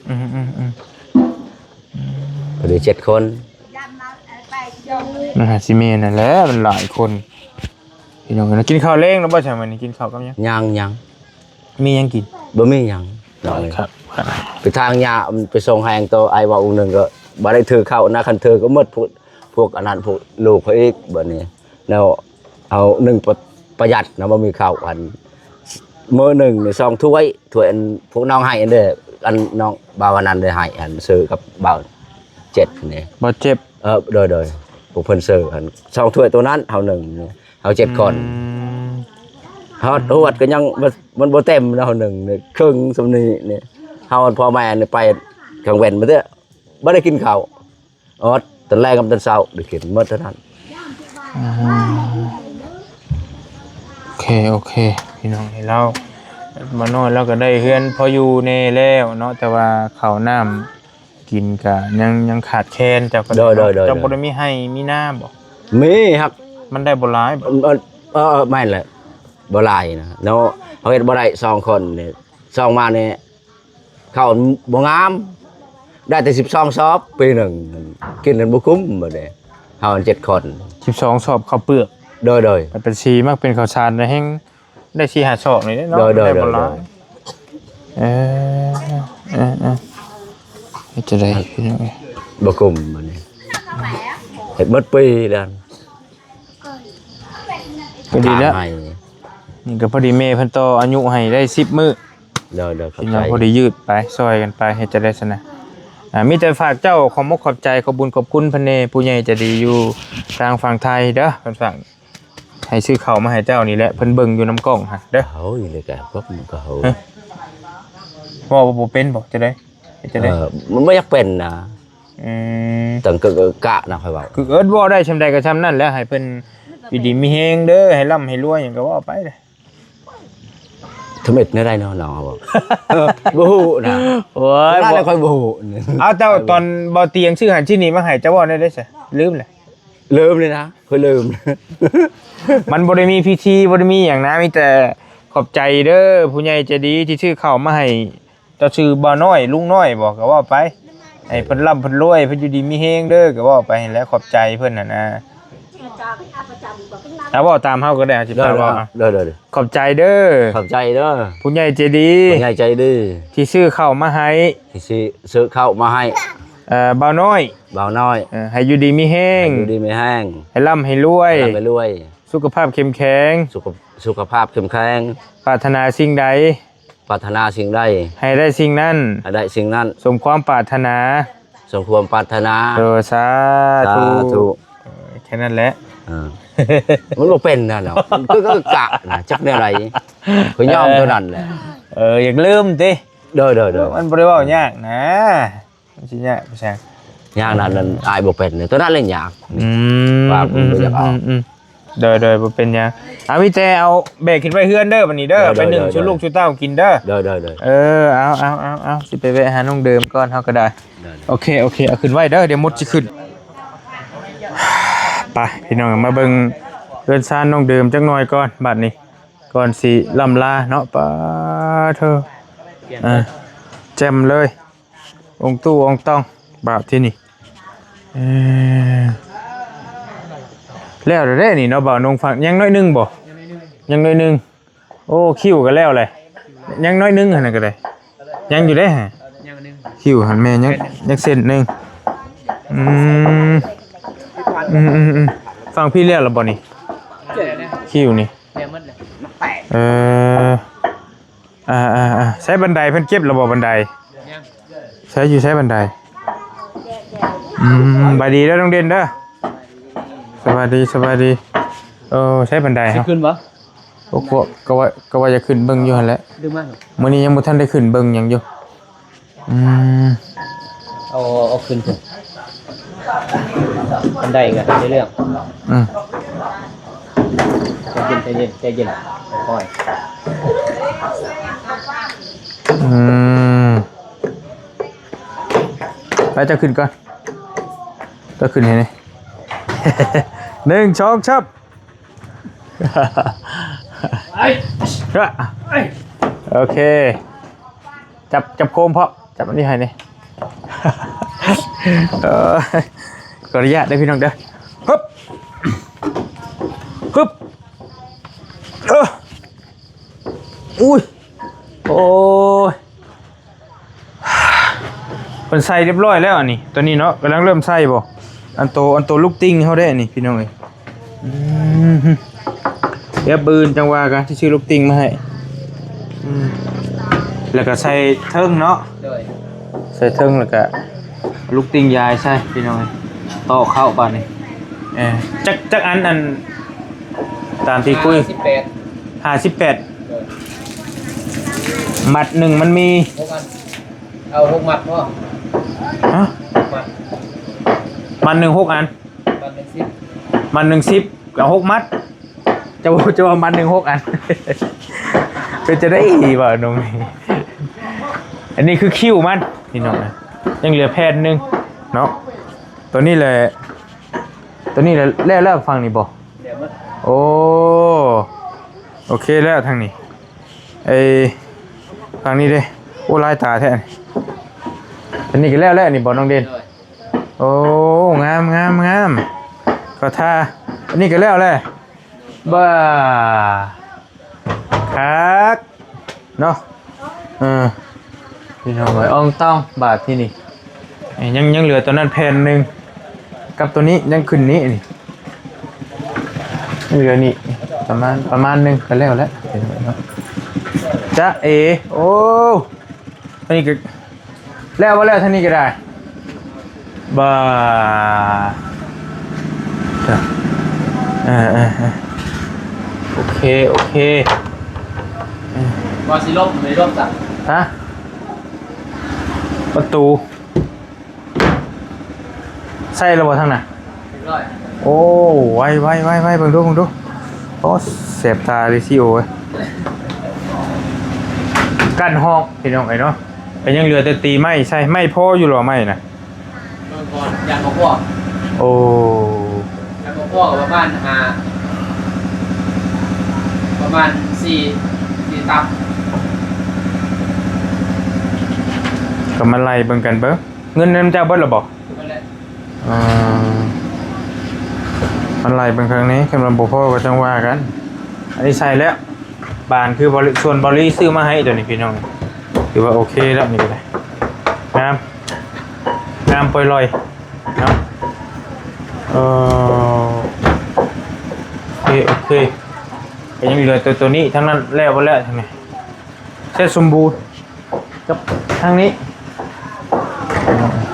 ອືມ ອືມ ອືມ ພໍດີເຈັດຄົນ ມັນຫາຊິແມ່ນຫັ້ນແຫຼະ ມັນຫຼາຍຄົນ ພີ່ນ້ອງເອີຍ ກິນເຂົ້າແລງແລ້ວບໍ່? ຊະ ມື້ນີ້ກິນເຂົ້າກັບຫຍັງ? ຍັງ ຍັງ ມີຫຍັງກິນ? ບໍ່ມີຫຍັງ ນ້ອງເອີຍ ໄປທາງຫຍ້າ ໄປສົ່ງແຮງໂຕ ອ້າຍເວົ້າອົງໜຶ່ງກໍບໍ່ໄດ້ຖືເຂົ້ານະ ຄັນຖືກໍໝົດ ພວກ ພວກອັນນັ້ນ ພວກລູກເຂົາອີກ ບາດນີ້ ແລ້ວເຮົາໜຶ່ງປະ ປະຢັດນະ ບໍ່ມີເຂົ້າ ອັນ ມື້ໜຶ່ງນີ້ສອງຖ້ວຍ ຖ້ວຍອັນພວກນ້ອງໃຫ້ອັນເດ້ ອັນນ້ອງບ່າວອັນນັ້ນໄດ້ໃຫ້ຫັ້ນ ຊື້ກັບບ່າວເຈັດນີ້ ບ່າວເຈັດ ເອີ ໂດຍໆ ພວກເພິ່ນຊື້ຫັ້ນ ສອງຖ້ວຍໂຕນັ້ນ ເຮົາໜຶ່ງ ເຮົາເຈັດຄົນ ອືມ ຮອດ ອືມ ຮວດກໍຍັງ ມັນ ມັນບໍ່ເຕັມເນາະ ເຮົາໜຶ່ງນີ້ ເຄິ່ງສ່ຳນີ້ນີ້ ເຮົາພໍ່ແມ່ນີ້ໄປກາງເວັນມາເດີ້ ບໍ່ໄດ້ກິນເຂົ້າ ອອດຕອນແລງກັບຕອນເຊົ້າໄດ້ກິນໝົດເທົ່ານັ້ນ. ອືມ ໂອເຄ ໂອເຄ ພີ່ນ້ອງເອີຍ ລາວ ໝໍນ້ອຍລາວກໍໄດ້ເຮືອນພໍຢູ່ແດ່ແລ້ວເນາະ ແຕ່ວ່າເຂົ້ານ້ຳກິນກໍຍັງ ຍັງຂາດແຄນ. ເຈົ້າກໍ ໂດຍໆໆໆ ເຈົ້າບໍ່ໄດ້ມີໄຮ່ມີນາບໍ? ມີ ຮັກ ມັນໄດ້ບໍ່ຫຼາຍບໍ? ເອີ ເອີ ແມ່ນແຫຼະ ບໍ່ຫຼາຍນະເນາະ ເຮົາເຮັດບໍ່ໄດ້ ສອງຄົນນີ້ ສອງມານີ້ ເຂົ້າບໍ່ງາມ ໄດ້ແຕ່ສິບສອງສອບປີໜຶ່ງ ກິນນັ້ນບໍ່ຄຸ້ມ ບາດນີ້ເຮົາເຈັດຄົນ ສິບສອງສອບເຂົ້າເປືອກ ໂດຍໆ ມັນເປັນສີມັກເປັນເຂົ້າສານແລ້ວແຮງໄດ້ສີ່ຫ້າສອບນີ້ເນາະ ໂດຍໆ ໄດ້ບໍ່ຫຼາຍ ໂດຍໆ ເອີ ເອີໆ ເຮັດຈັ່ງໃດພີ່ນ້ອງເອີຍ ບໍ່ຄຸ້ມ ບາດນີ້ເຮັດໝົດປີແລ້ວ ກໍດີແລ້ວ ຕາມໃຫ້ ນີ້ກໍພໍດີແມ່ເພິ່ນຕໍ່ອາຍຸໃຫ້ໄດ້ສິບມື້ ໂດຍໆ ຂອບໃຈ ພີ່ນ້ອງພໍໄດ້ຍືດໄປ ຊ່ອຍກັນໄປ ເຮັດຈັ່ງໃດຊັ້ນນະ ອ່າ ມີແຕ່ຝາກເຈົ້າຂອບມຸກຂອບໃຈ ຂອບບຸນຂອບຄຸນເພິ່ນແດ່ ຜູ້ໃຫຍ່ໃຈດີຢູ່ທາງຝັ່ງໄທເດີ້ ເພິ່ນຝາກໃຫ້ຊື້ເຂົ້າມາໃຫ້ເຈົ້ານີ້ແຫຼະ ເພິ່ນເບິ່ງຢູ່ນຳກ້ອງຫັ້ນເດີ້ ເຮົານີ້ກະພວກມັນກໍເຮົາ ເອີ ເວົ້າບໍ່ເປັນບໍ່ ຈັ່ງໃດ ເຮັດຈັ່ງໃດ ເອີ ມັນບໍ່ຢາກເປັນນະ ອືມ ຕ້ອງກະ ກະນະ ຂ້ອຍເວົ້າ ຄືເອີ້ນເວົ້າໄດ້ຊ່ຳໃດກໍຊ່ຳນັ້ນແຫຼະ ໃຫ້ເພິ່ນຢູ່ດີມີແຮງເດີ້ ໃຫ້ລ່ຳໃຫ້ລວຍຫຍັງກໍເວົ້າໄປເດີ້ ທຳອິດແນວໃດເນາະ ນ້ອງເຮົາບໍ່ ບໍ່ຮູ້ນະ ໂອ້ຍ ນັ້ນແຫຼະ ຂ້ອຍບໍ່ຮູ້ ເອົາ ເຈົ້າ ຕອນບໍ່ຕຽງຊື້ຫັ້ນຊື້ນີ້ມາໃຫ້ ເຈົ້າເວົ້າແນວໃດຊະ ລືມແຫຼະ ລືມເລີຍນະ ຂ້ອຍລືມ ມັນບໍ່ໄດ້ມີພິທີ ບໍ່ໄດ້ມີຫຍັງນະ ມີແຕ່ຂອບໃຈເດີ້ ຜູ້ໃຫຍ່ໃຈດີທີ່ຊື້ເຂົ້າມາໃຫ້ ເຈົ້າຊື່ບ່າວນ້ອຍ ລຸງນ້ອຍບໍ ກໍເວົ້າໄປ ໃຫ້ເພິ່ນລ່ຳເພິ່ນລວຍ ເພິ່ນຢູ່ດີມີແຮງເດີ້ ກໍເວົ້າໄປຫັ້ນແຫຼະ ຂອບໃຈເພິ່ນຫັ້ນນະ ເອົາ ເວົ້າຕາມເຮົາກໍໄດ້ ເຮົາຊິພາເວົ້າ ໂດຍໆ ຂອບໃຈເດີ້ ຂອບໃຈເດີ້ ຜູ້ໃຫຍ່ໃຈດີ ຜູ້ໃຫຍ່ໃຈດີ ທີ່ຊື້ເຂົ້າມາໃຫ້ ທີ່ຊື້ ຊື້ເຂົ້າມາໃຫ້ ເອີ ບ່າວນ້ອຍ ບ່າວນ້ອຍ ເອີ ໃຫ້ຢູ່ດີມີແຮງ ໃຫ້ຢູ່ດີມີແຮງ ໃຫ້ລ່ຳໃຫ້ລວຍ ໃຫ້ລ່ຳໃຫ້ລວຍ ສຸຂະພາບເຂັ້ມແຂງ ສຸຂະ ສຸຂະພາບເຂັ້ມແຂງ ປາດຖະໜາສິ່ງໃດ ປາດຖະໜາສິ່ງໃດ ໃຫ້ໄດ້ສິ່ງນັ້ນ ໃຫ້ໄດ້ສິ່ງນັ້ນ ສົມຄວາມປາດຖະໜາ ສົມຄວາມປາດຖະໜາ ໂດຍ ສາທຸ ສາທຸ ເອີ ແຄ່ນັ້ນແຫຼະ ເອີ ມັນບໍ່ເປັນນະເນາະ ມັນຄືກະນະ ຈັກແນວໃດ ຂ້ອຍຍອມເທົ່ານັ້ນແຫຼະ ເອີ ຢາກລືມຕິ ໂດຍໆໆ ມັນບໍ່ໄດ້ເວົ້າຍາກນະ ມັນຊິຍາກໄປຊະ ຍາກນັ້ນ ອືມ ອ້າຍບໍ່ເປັນ ຕົວນັ້ນແຫຼະຍາກ ອືມ ວ່າເພິ່ນບໍ່ຢາກອອກ ອືມໆ ໂດຍໆ ບໍ່ເປັນຫຍັງ ເອົາ ມີແຕ່ເອົາແບກຂຶ້ນໄວ້ເຮືອນເດີ ບັດນີ້ເດີ ໂດຍໆ ໄປໜຶ້ງ ໂດຍໆ ສູ່ລູກສູ່ເຕົ້າກິນເດີ ໂດຍໆໆ ເອີ ເອົາໆໆໆ ຊິໄປແວະຫານ້ອງເດີມກ່ອນ ເຮົາກໍໄດ້ ໂດຍໆ ໂອເຄ ໂອເຄ ເອົາຂຶ້ນໄວ້ເດີ ດຽວມົດຊິຂຶ້ນ ໄປ ພີ່ນ້ອງ ມາເບິ່ງເຮືອນຊານນ້ອງເດີມຈັກໜ່ອຍກ່ອນ ບັດນີ້ ກ່ອນຊິລ່ຳລາເນາະ ປາໂທ ອ່າ ແຈ່ມເລີຍ ອົງຕູ້ອົງຕ່ອງ ບາດທີນີ້ ເອີ ແລ້ວເດ້ນີ້ເນາະ ບ່າວນົງ ຟັງ ຍັງໜ້ອຍໜຶ່ງບໍ່? ຍັງໜ້ອຍໜຶ່ງ ໂອ້ ຄິວກໍແລ້ວແຫຼະ ຍັງໜ້ອຍໜຶ່ງຫັ້ນນະກໍໄດ້ ຍັງຢູ່ເດ້ ຄິວຫັ້ນແມ່ນຍັງ ຍັງເສັ້ນໜຶ່ງ ອືມ ອືມໆໆ ຝັ່ງພີ້ແລ້ວລະບໍ່ນີ້? ຄິວນີ້ ເອີ ອ່າໆໆ ໃຊ້ບັນໄດ ເພິ່ນເກັບແລ້ວບໍ່ບັນໄດ? ຍັງ ໃຊ້ ຢູ່ໃຊ້ບັນໄດ? ອືມ ສະບາຍດີເດີນ້ອງເດັ່ນເດີ ສະບາຍດີ ສະບາຍດີ ເອີ ໃຊ້ບັນໄດ ຊິຂຶ້ນບໍ່? ໂອ້ ກໍວ່າ ກໍວ່າຢາກຂຶ້ນເບິ່ງຢູ່ຫັ້ນແຫຼະ ດຶງມາ ມື້ນີ້ຍັງບໍ່ທັນໄດ້ຂຶ້ນເບິ່ງຫຍັງຢູ່ ອືມ ເອົາ ເອົາຂຶ້ນເຖິງ ອັນໃດກໍໃຫ້ໄດ້ເລື່ອງ ອືມ ໃຈເຢັນ ໃຈເຢັນ ໃຈເຢັນ ຄ່ອຍ ອືມ ໄປ ເຈົ້າຂຶ້ນກ່ອນ ເຈົ້າຂຶ້ນໃຫ້ແດ່ ໜຶ່ງ ສອງ ສາມ ໂອເຄ ຈັບ ຈັບໂຄມພ້ອມ ຈັບອັນນີ້ໃຫ້ແດ່ ເອີ ຂໍອະນຸຍາດເດີພີ່ນ້ອງເດີ ຮຶບ ຮຶບ ເອີ ອຸ້ຍ ໂອ້ຍ ເພິ່ນໃສ່ຮຽບຮ້ອຍແລ້ວ ອັນນີ້ ຕົວນີ້ເນາະ ກຳລັງເລີ່ມໃສ່ບໍ່ ອັນໂຕ ອັນໂຕລູກຕິ່ງເຮົາເດ້ ອັນນີ້ ພີ່ນ້ອງເອີຍ ອືມ ດຽວມື້ອື່ນຈັ່ງວ່າກັນ ຊິຊື້ລູກຕິ່ງມາໃຫ້ ອືມ ແລ້ວກໍໃສ່ເທິງເນາະ ໂດຍ ໃສ່ເທິງ ແລ້ວກໍລູກຕິ່ງຢາຍໃສ່ ພີ່ນ້ອງເອີຍ ຕໍ່ເຂົ້າບາດນີ້. ເອີ ຈັກ ຈັກອັນ ອັນ ຕາມທີ່ຄຸຍ ຫ້າສິບແປດ ຫ້າສິບແປດ ໂດຍ ມັດໜຶ່ງມັນມີຫົກອັນ ເອົາຫົກມັດພໍ ຮະ ຫົກມັດ ມັດໜຶ່ງຫົກອັນ ມັດໜຶ່ງສິບ ມັດໜຶ່ງສິບ ກໍຫົກມັດ ເຈົ້າ ເຈົ້າວ່າມັດໜຶ່ງຫົກອັນ ເປັນຈັ່ງໃດວະນ້ອງ? ອັນນີ້ຄືຄິ້ວມັນ ພີ່ນ້ອງເອີຍ ຍັງເຫຼືອແຜ່ນໜຶ່ງເນາະ. ຕົວນີ້ແຫຼະ ຕົວນີ້ແຫຼະ ແລ້ວ ແລ້ວຝັ່ງນີ້ບໍ່? ແລ້ວໝົດ ໂອ້ ໂອເຄແລ້ວທາງນີ້. ໄອ້ຝັ່ງນີ້ເດ້ ໂອ້ ຫຼາຍຕາແທ້. ອັນນີ້ກໍແລ້ວແລ້ວນີ້ບໍ່ນ້ອງເດັ່ນ? ໂດຍ ໂອ້ ງາມ ງາມ ງາມ ເຂົ້າທ່າ. ອັນນີ້ກໍແລ້ວແລ້ວ ບ້າ ຄັກເນາະ. ເອີ ພີ່ນ້ອງເອີຍ ອ່ອງຕ້ອງບາດທີນີ້. ຍັງ ຍັງເຫຼືອຕົວນັ້ນແຜ່ນໜຶ່ງ ກັບຕົວນີ້ຍັງຂຶ້ນນີ້ນີ້ ເຫຼືອນີ້ປະມານ ປະມານໜຶ່ງກໍແລ້ວແຫຼະ ພີ່ນ້ອງເນາະ. ຈະເອ ໂອ້ ອັນນີ້ກໍ ແລ້ວບໍ່ແລ້ວທາງນີ້ກໍໄດ້ ບາ ເອີ ເອີ ເອີ ໂອເຄ ໂອເຄ ວ່າຊິລົບ ບໍ່ໄດ້ລົບຊະ ຮະ ປະຕູ ໃສ່ແລ້ວບໍ່ທາງນັ້ນ? ຮຽບຮ້ອຍ ໂອ້ ໄວ ໄວ ໄວ ໄວ ເບິ່ງດູ ເບິ່ງດູ. ໂອ້ ແສບຕາເລີຍຊິໂອ້ຍ ກັ້ນຫ້ອງ ພີ່ນ້ອງເອີຍເນາະ. ກໍຍັງເຫຼືອແຕ່ຕີໄມ້ໃສ່ ໄມ້ພໍຢູ່ຫຼໍ້ ໄມ້ນະ? ເບິ່ງກ່ອນ ຢ້ານບໍ່ພໍ ໂອ້ ຢ້ານບໍ່ພໍກໍປະມານຫ້າ ປະມານສີ່ ສີ່ຕັບ ກໍມາໄລ່ເບິ່ງກັນເບິ່ງ. ເງິນນຳເຈົ້າເບິດແລ້ວບໍ່? ເບິດແລ້ວ ອ່າ ມັນໄລ່ເບິ່ງເຄິ່ງນີ້ ຄັນວ່າບໍ່ພໍກໍຈັ່ງວ່າກັນ. ອັນນີ້ໃສ່ແລ້ວ ບານຄືບໍລິ ສ່ວນບໍລິຊື້ມາໃຫ້ຕົວນີ້ພີ່ນ້ອງ ຖືວ່າໂອເຄແລ້ວ. ນີ້ກໍໄດ້ ງາມ ງາມປ່ອຍລ່ອຍເນາະ. ເອີ ໂອເຄ ໂອເຄ ກໍຍັງເຫຼືອແຕ່ຕົວນີ້ທັງນັ້ນ ແລ້ວບໍ່ແລ້ວທັງນີ້ ເສັດສົມບູນ ກັບທາງນີ້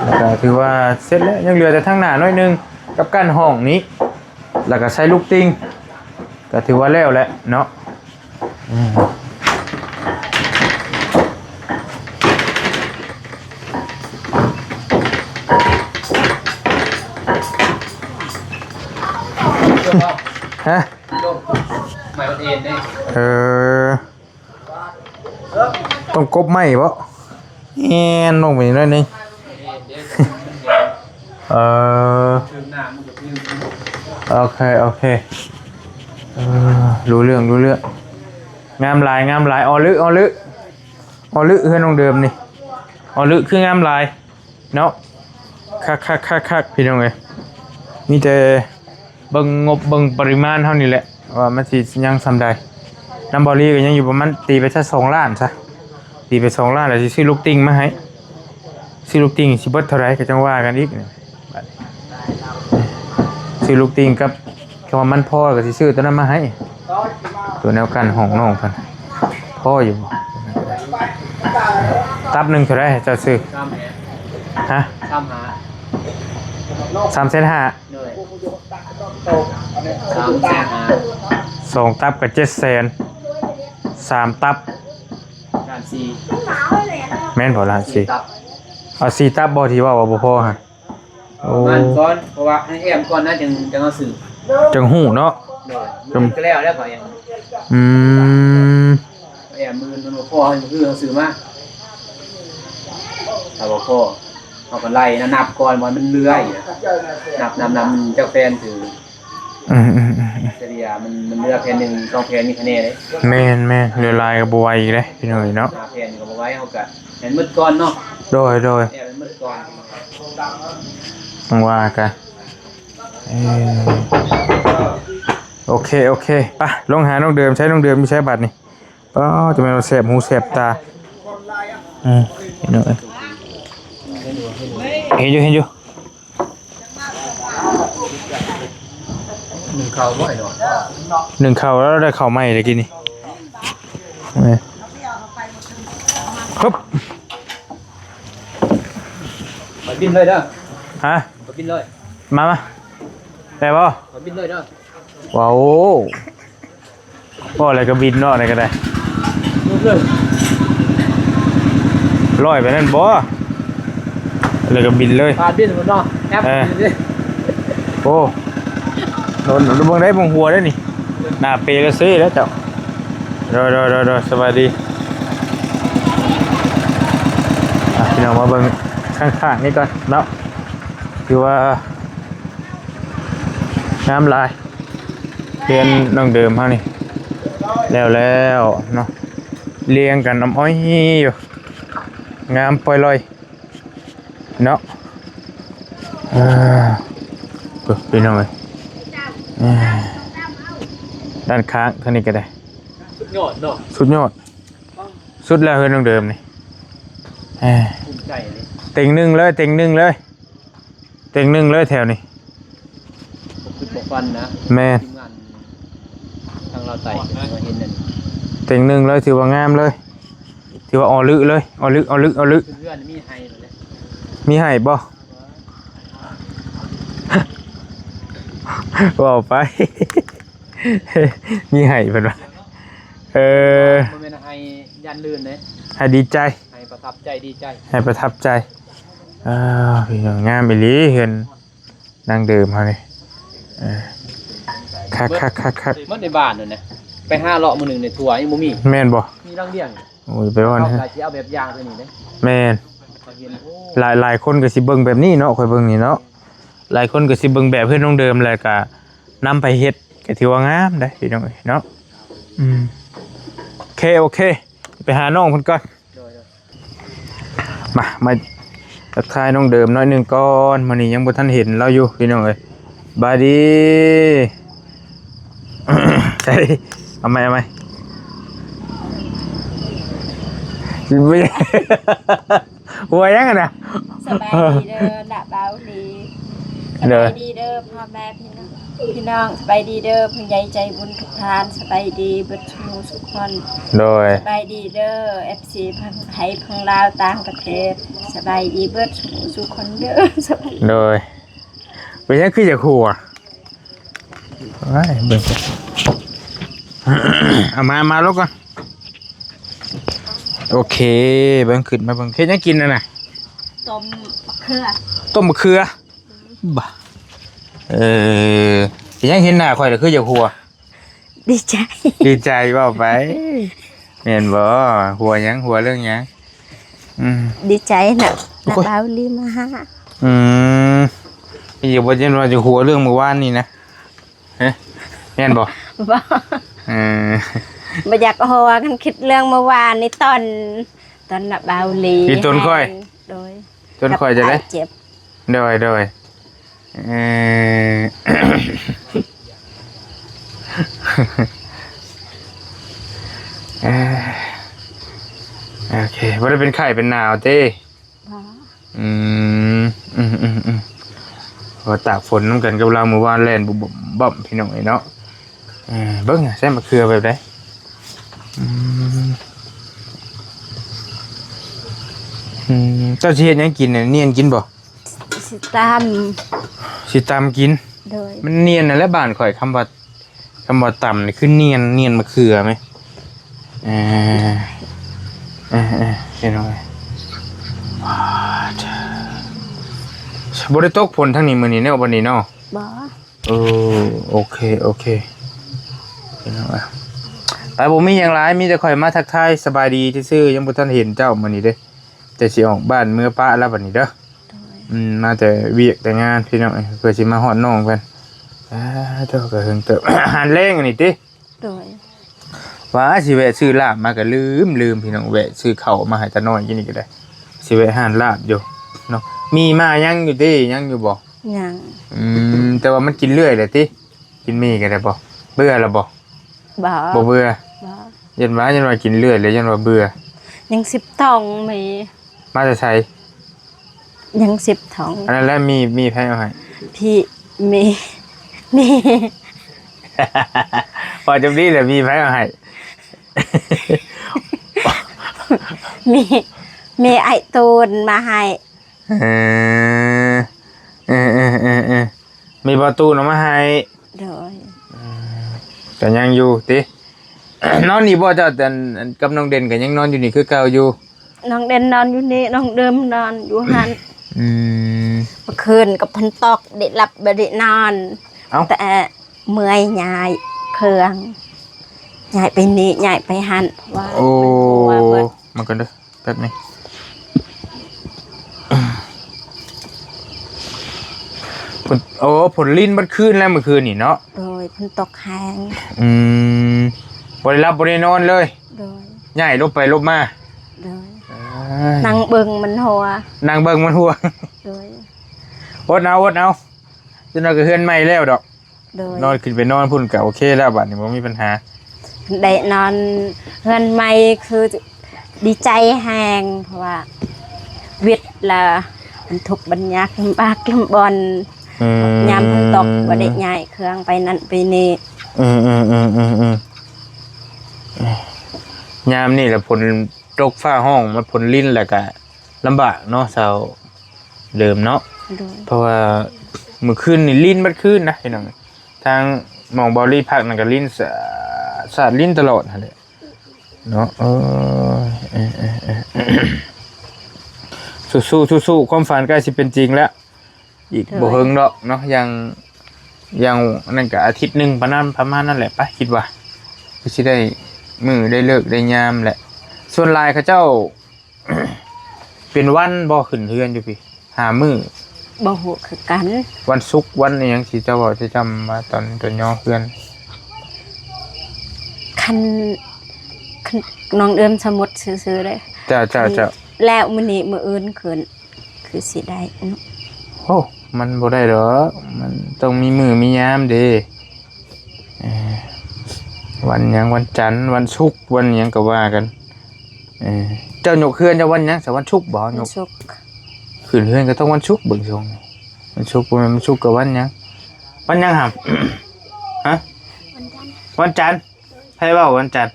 ແລ້ວກໍຖືວ່າເສັດແລ້ວ. ຍັງເຫຼືອແຕ່ທາງໜ້າໜ້ອຍໜຶ່ງ ກັບກັ້ນຫ້ອງນີ້ ແລ້ວກໍໃສ່ລູກຕິ່ງ ກໍຖືວ່າແລ້ວແຫຼະເນາະ. ອືມ ຮະ ໃໝ່ມັນເອັນເດ້ ເອີ ຕ້ອງກົບໄມ້ບໍ່? ແອນລົງໄປໜ້ອຍໜຶ່ງ ເອີ ໂອເຄ ໂອເຄ ເອີ ຮູ້ເລື່ອງ ຮູ້ເລື່ອງ. ງາມຫຼາຍ ງາມຫຼາຍ ອໍລຶ ອໍລຶ ອໍລຶ ເຮືອນນ້ອງເດີມນີ້ ອໍລຶ ຄືງາມຫຼາຍ ເນາະ ຄັກໆໆໆ ພີ່ນ້ອງເອີຍ. ມີແຕ່ເບິ່ງງົບເບິ່ງປະລິມານເຮົານີ້ແຫຼະ ວ່າມັນຊິຍັງສ່ຳໃດ. ນຳເບົາຫຼີກໍຍັງຢູ່ປະມານ ຕີໄປຊະສອງລ້ານຊະ ຕີໄປສອງລ້ານ ແລ້ວຊິຊື້ລູກຕິ່ງມາໃຫ້. ຊື້ລູກຕິ່ງຊິເບິດເທົ່າໃດກໍຈັ່ງວ່າກັນອີກ. ບາດນີ້ຊື້ລູກຕິ່ງກັບ ຄຳວ່າມັນພໍກໍຊິຊື້ຕົວນັ້ນມາໃຫ້ ຕົວແນວກັ້ນຫ້ອງນ້ອງເພິ່ນ ພໍຢູ່ບໍ່? ຕັບໜຶ່ງເທົ່າໃດເຈົ້າຊື້? ສາມແສນ ຮະ? ສາມຫ້າ ສາມແສນຫ້າ ໂດຍ ສາມແສນຫ້າ ສອງຕັບກໍເຈັດແສນ ສາມຕັບ ລ້ານສີ່ ແມ່ນບໍ່? ລ້ານສີ່ ສີ່ຕັບ ເອົາສີ່ຕັບບໍ່ ທີ່ເວົ້າວ່າບໍ່ພໍຫັ້ນ? ໂອ້ ປະມານກ່ອນ ເພາະວ່າໃຫ້ແອມກ່ອນນະ ຈັ່ງ ຈັ່ງເອົາຊື້ ຈັ່ງຮູ້ເນາະ ໂດຍ ມັນກໍແລ້ວແລ້ວເຂົາແອມ ອືມ ແອມມື້ມັນບໍ່ພໍ ຄືເຮົາຊື້ມາ ຖ້າບໍ່ພໍ ເຮົາກໍໄລ່ນະ ນັບກ່ອນວ່າມັນເຫຼືອອີກນະ ນັບ ນັບ ນັບ ມັນຈັກແຜ່ນຖື ອືມໆໆໆ ສະເລ່ຍມັນ ມັນເຫຼືອແຜ່ນໜຶ່ງ ສອງແຜ່ນມີຄະແນນເດ້ ແມ່ນໆ ເຫຼືອຫຼາຍກໍບໍ່ໄຫວອີກເດ້ ພີ່ນ້ອງເອີຍເນາະ ຫ້າແຜ່ນກໍບໍ່ໄຫວ ເຮົາກໍໃຫ້ໝົດກ່ອນເນາະ ໂດຍໆ ໃຫ້ມັນໝົດກ່ອນ ຈັ່ງວ່າກັນ ເອີ ໂອເຄ ໂອເຄ ໄປ ລົງຫານ້ອງເດີມ ໃຊ້ນ້ອງເດີມຢູ່ໃສບາດນີ້? ປ້າ ຈະແມ່ນວ່າແສບຫູແສບຕາ ເອີ ເຫັນຢູ່ ເຫັນຢູ່ ເຫັນຢູ່ ໜຶ້ງເຂົ້າບໍ່ ໜຶ້ງເຂົ້າແລ້ວໄດ້ເຂົ້າໃໝ່ຕະກີ້ນີ້ ເອີ ເອີ ເອີ ປຶບ ຂ້ອຍບິນເລີຍເດີ. ຮະ? ຂ້ອຍບິນເລີຍ. ມາ ມາ ໄດ້ບໍ່? ຂ້ອຍບິນເລີຍເດີ. ວ້າວ ພໍແລ້ວກໍບິນເນາະ ນີ້ກໍໄດ້ ລົອຍໄປນັ້ນບໍ່ ແລ້ວກໍບິນເລີຍ ພາບິນພຸ້ນເນາະ. ແອັບ ເອີ ນີ້ ໂອ້ ເບິ່ງໄດ້ ເບິ່ງຫົວໄດ້ນີ້ ໜ້າເປລະເຊແລ້ວເຈົ້າ. ໂດຍ ໂດຍ ໂດຍ ໂດຍ ສະບາຍດີ. ອ່ະ ພີ່ນ້ອງມາເບິ່ງຂ້າງໆນີ້ກ່ອນເນາະ ຖືວ່າງາມຫຼາຍ. ເຮືອນນ້ອງເດີມເຮົານີ້ ແລ້ວແລ້ວເນາະ ລຽງກັນອ້ອມອ້ອຍຢູ່ ງາມປ່ອຍລ່ອຍເນາະ. ເອີ ເບິ່ງພີ່ນ້ອງເອີຍ ເອີ ດ້ານຂ້າງທາງນີ້ກໍໄດ້ ສຸດຍອດເນາະ ສຸດຍອດ ສຸດແລ້ວເຮືອນນ້ອງເດີມນີ້ ເອີ ພູມໃຈເລີຍ ເຕັງໜຶ່ງເລີຍ ເຕັງໜຶ່ງເລີຍ. ເຕັງໜຶ່ງເລີຍແຖວນີ້ ບໍ່ຄິດບໍ່ຝັນນະ ແມ່ນ ທີມງານທາງລາວໃຕ້ມາເຫັນນັ້ນ ເຕັງໜຶ່ງເລີຍ ຖືວ່າງາມເລີຍ ຖືວ່າອໍລຶເລີຍ ອໍລຶ ອໍລຶ ອໍລຶ. ເຮືອນມີໄຮ່ເລີຍ ມີໄຮ່ບໍ່? ເວົ້າໄປ ມີໄຮ່ເພິ່ນວ່າ ເອີ ບໍ່ແມ່ນໄຮ່ຢ້ານລື່ນເດ້ ໄຮ່ດີໃຈ ໄຮ່ປະທັບໃຈ ດີໃຈ ໄຮ່ປະທັບໃຈ. ເອີ ພີ່ນ້ອງ ງາມອີ່ຫຼີເຮືອນ ດັ່ງເດີມເຮົານີ້ ເອີ ຄັກໆໆໆ ເໝິດໃນບ້ານນັ້ນນະ ໄປຫາເລາະມື້ໜຶ່ງໃນທົ່ວຍັງບໍ່ມີ ແມ່ນບໍ່? ມີຫຼັງດຽວ ໂອ້ຍ ໄປວ່າ ເຮົາກໍຊິເອົາແບບຢ່າງຕົວນີ້ເດ້ ແມ່ນ ຂ້ອຍເຫັນ ໂອ້ ຫຼາຍ ຫຼາຍຄົນກໍຊິເບິ່ງແບບນີ້ເນາະ ຂ້ອຍເບິ່ງນີ້ເນາະ ຫຼາຍຄົນກໍຊິເບິ່ງແບບເຮືອນນ້ອງເດີມ ແລ້ວກໍນຳໄປເຮັດ ກໍຖືວ່າງາມເດ້ພີ່ນ້ອງເອີຍເນາະ. ອືມ ໂອເຄ ໂອເຄ ໄປຫານ້ອງເພິ່ນກ່ອນ. ໂດຍ ໂດຍ ມາ ມາທັກທາຍນ້ອງເດີມໜ້ອຍໜຶ່ງກ່ອນ ມື້ນີ້ຍັງບໍ່ທັນເຫັນລາວຢູ່ພີ່ນ້ອງເອີຍ. ສະບາຍດີ ໃສ່ ເອົາໃໝ່ ເອົາໃໝ່ ຫົວຫຍັງຫັ້ນນະ? ສະບາຍດີເດີ ນະ ບ່າວລີ. ສະບາຍດີເດີ ພໍ່ແມ່ພີ່ນ້ອງ ພີ່ນ້ອງ ສະບາຍດີເດີ ຜູ້ໃຫຍ່ໃຈບຸນທຸກທ່ານ ສະບາຍດີເບິດສູ່ໝູ່ສູ່ຄົນ. ໂດຍ ສະບາຍດີເດີ ເອັຟຊີ ພັງໄທ ພັງລາວ ຕ່າງປະເທດ ສະບາຍດີເບິດສູ່ໝູ່ສູ່ຄົນເດີ. ໂດຍ ເປັນຫຍັງຄືຢາກຫົວ? ອ້າຍ ເບິ່ງ ເອົາມາ ມາລົງກ່ອນ. ໂອເຄ ເບິ່ງ ຂຶ້ນມາເບິ່ງ ເຮັດຫຍັງກິນນັ້ນນະ? ຕົ້ມບັກເຂືອ ຕົ້ມບັກເຂືອ. ບາ ເອີ ເປັນຫຍັງເຫັນໜ້າຂ້ອຍແລ້ວຄືຢາກຫົວ? ດີໃຈ ດີໃຈ ເວົ້າໄປ ແມ່ນບໍ່? ຫົວຫຍັງ? ຫົວເລື່ອງຫຍັງ? ອືມ ດີໃຈນະ ໂອ້ຍ ນະ ບ່າວລີມາຫາ. ອືມ ຢູ່ບໍ່ ເຫັນວ່າຈະຫົວເລື່ອງມື້ວານນີ້ນະ? ຮະ ແມ່ນບໍ່? ບໍ່ ເອີ ບໍ່ຢາກຫົວ ຄັນຄິດເລື່ອງມື້ວານນີ້ ຕອນ ຕອນນະ ບ່າວລີ ທີ່ຕົນຂ້ອຍ ໂດຍ ຈົນຂ້ອຍຈະໄດ້ ກັບອ້າຍເຈັບ. ໂດຍ ໂດຍ ເອີ ເອີ ໂອເຄ ບໍ່ໄດ້ເປັນໄຂ້ເປັນໜາວຕິ? ບໍ່. ອືມ ອືມໆໆ ເພາະວ່າຕາກຝົນນຳກັນກັບລາວມື້ວານ ແລ່ນບຸບໆບັ້ມ ພີ່ນ້ອງເອີຍເນາະ. ເອີ ເບິ່ງ ໃສ່ມະເຂືອແບບໃດ? ອືມ ອືມ ເຈົ້າຊິເຮັດຫຍັງກິນນະ? ນຽນກິນບໍ່? ຊິຕຳ ຊິຕຳກິນ. ໂດຍ ມັນນຽນນັ້ນແຫຼະ ບ້ານຂ້ອຍ ຄຳວ່າ ຄຳວ່າຕຳນີ້ຄືນຽນ ນຽນມະເຂືອແມ. ເອີ ເອີ ເອີ ເຫັນບໍ່? ບໍ່ໄດ້ຕົກຝົນທາງນີ້ມື້ນີ້ເນາະ ວັນນີ້ເນາະ? ບໍ່. ເອີ ໂອເຄ ໂອເຄ ໄປ ບໍ່ມີຫຍັງຫຼາຍ ມີແຕ່ຂ້ອຍມາທັກທາຍສະບາຍດີຊື່ໆ ຍັງບໍ່ທັນເຫັນເຈົ້າມື້ນີ້ເດ້ ແຕ່ຊິອອກບ້ານເມືອປະແລ້ວບັດນີ້ເດີ. ໂດຍ ອືມ ມາແຕ່ວຽກແຕ່ງານພີ່ນ້ອງເອີຍ ເພື່ອຊິມາຮອດນ້ອງເພິ່ນ. ອາ ໂທ້ ກໍເຖິງເຕີບ ອາຫານແລງອັນນີ້ຕິ? ໂດຍ ວ່າຊິແວະຊື້ລາບມາກໍລືມ ລືມ ພີ່ນ້ອງ ແວະຊື້ເຂົ້າມາໃຫ້ຕານ້ອຍກິນນີ້ກໍໄດ້ ຊິແວະຮ້ານລາບຢູ່ເນາະ. ມີມາຍັງຢູ່ຕິ? ຍັງຢູ່ບໍ່? ຍັງ. ອືມ ແຕ່ວ່າມັນກິນເລື້ອຍແຫຼະຕິ? ກິນໝີ່ກໍໄດ້ບໍ່? ເບື່ອແລ້ວບໍ່? ບໍ່ ບໍ່ເບື່ອ? ບໍ່. ຢ້ານວ່າ ຢ້ານວ່າກິນເລື້ອຍແລ້ວຢ້ານວ່າເບື່ອ. ຍັງສິບຖົງແມ່. ມາແຕ່ໃສ? ຍັງສິບຖົງ. ອັນນັ້ນແຫຼະ ໝີ່ ໝີ່ໃຜເອົາໃຫ້? ພີ່ ແມ່ ແມ່. ພໍຈຳນີ້ແຫຼະ ໝີ່ໃຜເອົາໃຫ້? ມີ ມີອ້າຍຕູນມາໃຫ້. ເອີ ເອີ ເອີ ເອີ ເອີ ມີບ່າວຕູນເອົາມາໃຫ້. ໂດຍ ເອີ ກໍຍັງຢູ່ຕິ? ນອນນີ້ບໍ່ເຈົ້າ? ອັນ ອັນ ກັບນ້ອງເດັ່ນກໍຍັງນອນຢູ່ນີ້ຄືເກົ່າຢູ່? ນ້ອງເດັ່ນນອນຢູ່ນີ້ ນ້ອງເດີມນອນຢູ່ຫັ້ນ. ອືມ ເມື່ອຄືນກໍຝົນຕົກ ໄດ້ຫຼັບບໍ່ໄດ້ນອນ. ເອົ້າ ແຕ່ເມື່ອຍຍ້າຍເຄື່ອງ ຍ້າຍໄປນີ້ ຍ້າຍໄປຫັ້ນ ເພາະວ່າ ໂອ້ ມັນຫົວເບິດ. ມາກ່ອນເດີ ແປັບໜຶ່ງ. ຝົນ ໂອ້ ຝົນລິນເບິດຄືນແລ້ວມື້ຄືນນີ້ເນາະ. ໂດຍ ຝົນຕົກແຮງ. ອືມ ບໍ່ໄດ້ຫຼັບບໍ່ໄດ້ນອນເລີຍ. ໂດຍ ຍ້າຍຫຼົບໄປຫຼົບມາ. ໂດຍ ເອີຍ ນັ່ງເບິ່ງມັນຫົວ ນັ່ງເບິ່ງມັນຫົວ. ໂດຍ ອົດເອົາ ອົດເອົາ ຈັກໜ່ອຍກໍເຮືອນໃໝ່ແລ້ວດອກ. ໂດຍ ນອນ ຂຶ້ນໄປນອນພຸ້ນກໍໂອເຄແລ້ວ ບາດນີ້ບໍ່ມີບັນຫາ ໄດ້ນອນເຮືອນໃໝ່ຄືດີໃຈແຮງ ເພາະວ່າວິດລະມັນທຸກບັນຍາກລຳບາກລຳບອນ. ອືມ ຍາມຝົນຕົກບໍ່ໄດ້ຍ້າຍເຄື່ອງໄປນັ້ນໄປນີ້. ອືມ ຍາມນີ້ລະຝົນ ຕົກຟ້າຮ້ອງ ມັນຝົນລິນ ແລ້ວກະລຳບາກເນາະ ຊາວເດີມເນາະ. ໂດຍ ເພາະວ່າມື້ຄືນນີ້ລິນເບິດຄືນນະພີ່ນ້ອງ. ທາງໝ່ອງເບົາລີພັກນັ້ນກໍລິນ ສາດ ສາດລິນຕະຫຼອດຫັ້ນແຫຼະເນາະ. ເອີ ເອີ ເອີ ເອີ ສູ້ໆ ສູ້ໆ ຄວາມຝັນໃກ້ຊິເປັນຈິງແລ້ວ. ອີກ ໂດຍ ບໍ່ເຫິງດອກເນາະ ຢ່າງ ຢ່າງນັ້ນກໍອາທິດໜຶ່ງປະມານ ປະມານນັ້ນແຫຼະ ໄປ ຄິດວ່າຄືຊິໄດ້ມື້ໄດ້ເລີກໄດ້ຍາມແຫຼະ. ສ່ວນຫຼາຍເຂົາເຈົ້າ ເປັນວັນບໍ່ຂຶ້ນເຮືອນຢູ່ພີ້ ຫ້າມື້? ບໍ່ຮູ້ຄືກັນ ວັນສຸກ ວັນອີ່ຫຍັງທີ່ເຈົ້າເວົ້າ ເຈົ້າຈຳວ່າຕອນ ຕອນຍໍເຮືອນ. ຄັນ ຄັນນ້ອງເດີມສະໝຸດຊື່ໆເດ້. ເຈົ້າ ເຈົ້າ ເຈົ້າ ແລ້ວມື້ນີ້ມື້ອື່ນຂຶ້ນ ຄືຊິໄດ້ເນາະ. ໂອ້ ມັນບໍ່ໄດ້ດອກ ມັນຕ້ອງມີມື້ມີຍາມເດ້. ເອີ ວັນຫຍັງ ວັນຈັນ ວັນສຸກ ວັນຫຍັງກໍວ່າກັນ. ເອີ ເຈົ້າຍົກເຮືອນເຈົ້າວັນຫຍັງຊະ? ວັນສຸກບໍ່? ວັນສຸກ ຂຶ້ນເຮືອນກໍຕ້ອງວັນສຸກ ເບິ່ງຊົງ. ວັນສຸກ ບໍ່ແມ່ນວັນສຸກກໍວັນຫຍັງ? ວັນຫຍັງຫຳ? ຮະ? ວັນຈັນ ວັນຈັນ. ໃຜເວົ້າວັນຈັນ?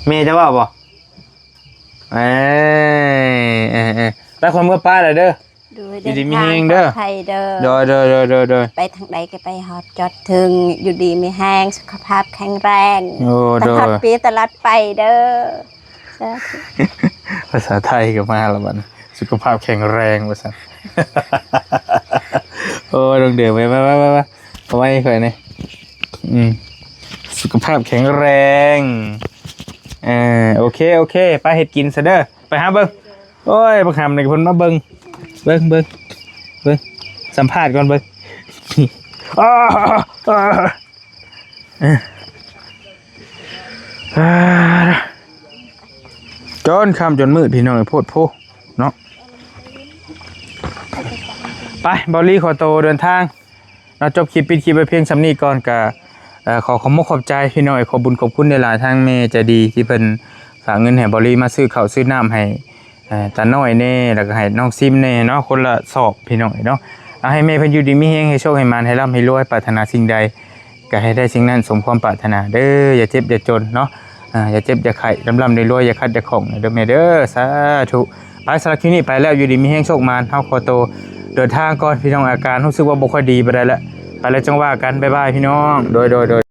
ແມ່ເຈົ້າເວົ້າບໍ່? ເອີ ເອີ ເອີ ໄປ ຂ້ອຍເມືອປ້າແລ້ວເດີ. ໂດຍ ຢູ່ດີມີແຮງເດີ ເດີນທາງປອດໄພເດີ. ໂດຍ ໂດຍ ໂດຍ ໂດຍ ໂດຍ ໄປທາງໃດກໍໄປຮອດຈອດເຖິງ ຢູ່ດີມີແຮງ ສຸຂະພາບແຂງແຮງ. ໂອ້ ຕະຫຼອດປີຕະຫຼອດໄປເດີ. ສາທຸ ພາສາໄທກໍມາແລ້ວບັດ ສຸຂະພາບແຂງແຮງວ່າຊັ້ນ. ໂອ້ຍ ນ້ອງເດືອນ ມາ ມາ ມາ ມາ ເອົາໄວ້ໃຫ້ຂ້ອຍແດ່. ອືມ ສຸຂະພາບແຂງແຮງ. ເອີ ໂອເຄ ໂອເຄ ໄປເຮັດກິນຊະເດີ ໄປຫາເບິ່ງ. ໂອ້ຍ ບັກຫຳນີ້ເພິ່ນມາເບິ່ງ ເບິ່ງ ເບິ່ງ ເບິ່ງ ສຳພາດກ່ອນ ເບິ່ງ. ຈົນຄ່ຳຈົນມືດ ພີ່ນ້ອງເອີຍ ໂພດໂພເນາະ. ໄປ ເບົາລີຂໍໂຕເດີນທາງເນາະ ຈົບຄລິບ ປິດຄລິບໄວ້ພຽງສ່ຳນີ້ກ່ອນ. ກະ ເອີ ຂໍຂອບມຸກຂອບໃຈ ພີ່ນ້ອງເອີຍ ຂອບບຸນຂອບຄຸນຫຼາຍໆ ທາງແມ່ໃຈດີທີ່ເພິ່ນຝາກເງິນໃຫ້ເບົາລີມາຊື້ເຂົ້າຊື້ນ້ຳໃຫ້ ເອີ ຕານ້ອຍແດ່ ແລ້ວກໍໃຫ້ນ້ອງຊິມແດ່ເນາະ ຄົນລະສອບ ພີ່ນ້ອງເອີຍເນາະ. ເອົາ ໃຫ້ແມ່ເພິ່ນຢູ່ດີມີແຮງ ໃຫ້ໂຊກໃຫ້ໝານ ໃຫ້ລ່ຳໃຫ້ລວຍ ປາດຖະໜາສິ່ງໃດກໍໃຫ້ໄດ້ສິ່ງນັ້ນສົມຄວາມປາດຖະໜາເດີ. ຢ່າເຈັບຢ່າຈົນເນາະ ເອີ ຢ່າເຈັບຢ່າໄຂ້ ລ່ຳໆລວຍໆ ຢ່າຂັດຢ່າຂ້ອງເດີແມ່ເດີ ສາທຸ. ໄປ ສຳລັບຄລິບນີ້ໄປແລ້ວ ຢູ່ດີມີແຮງໂຊກໝານ ເຮົາຂໍໂຕເດີນທາງກ່ອນ ພີ່ນ້ອງ. ອາການຮູ້ສຶກວ່າບໍ່ຄ່ອຍດີປານໃດລະ ໄປແລ້ວຈັ່ງວ່າກັນ ບາຍບາຍ ພີ່ນ້ອງ. ໂດຍ ໂດຍ ໂດຍ.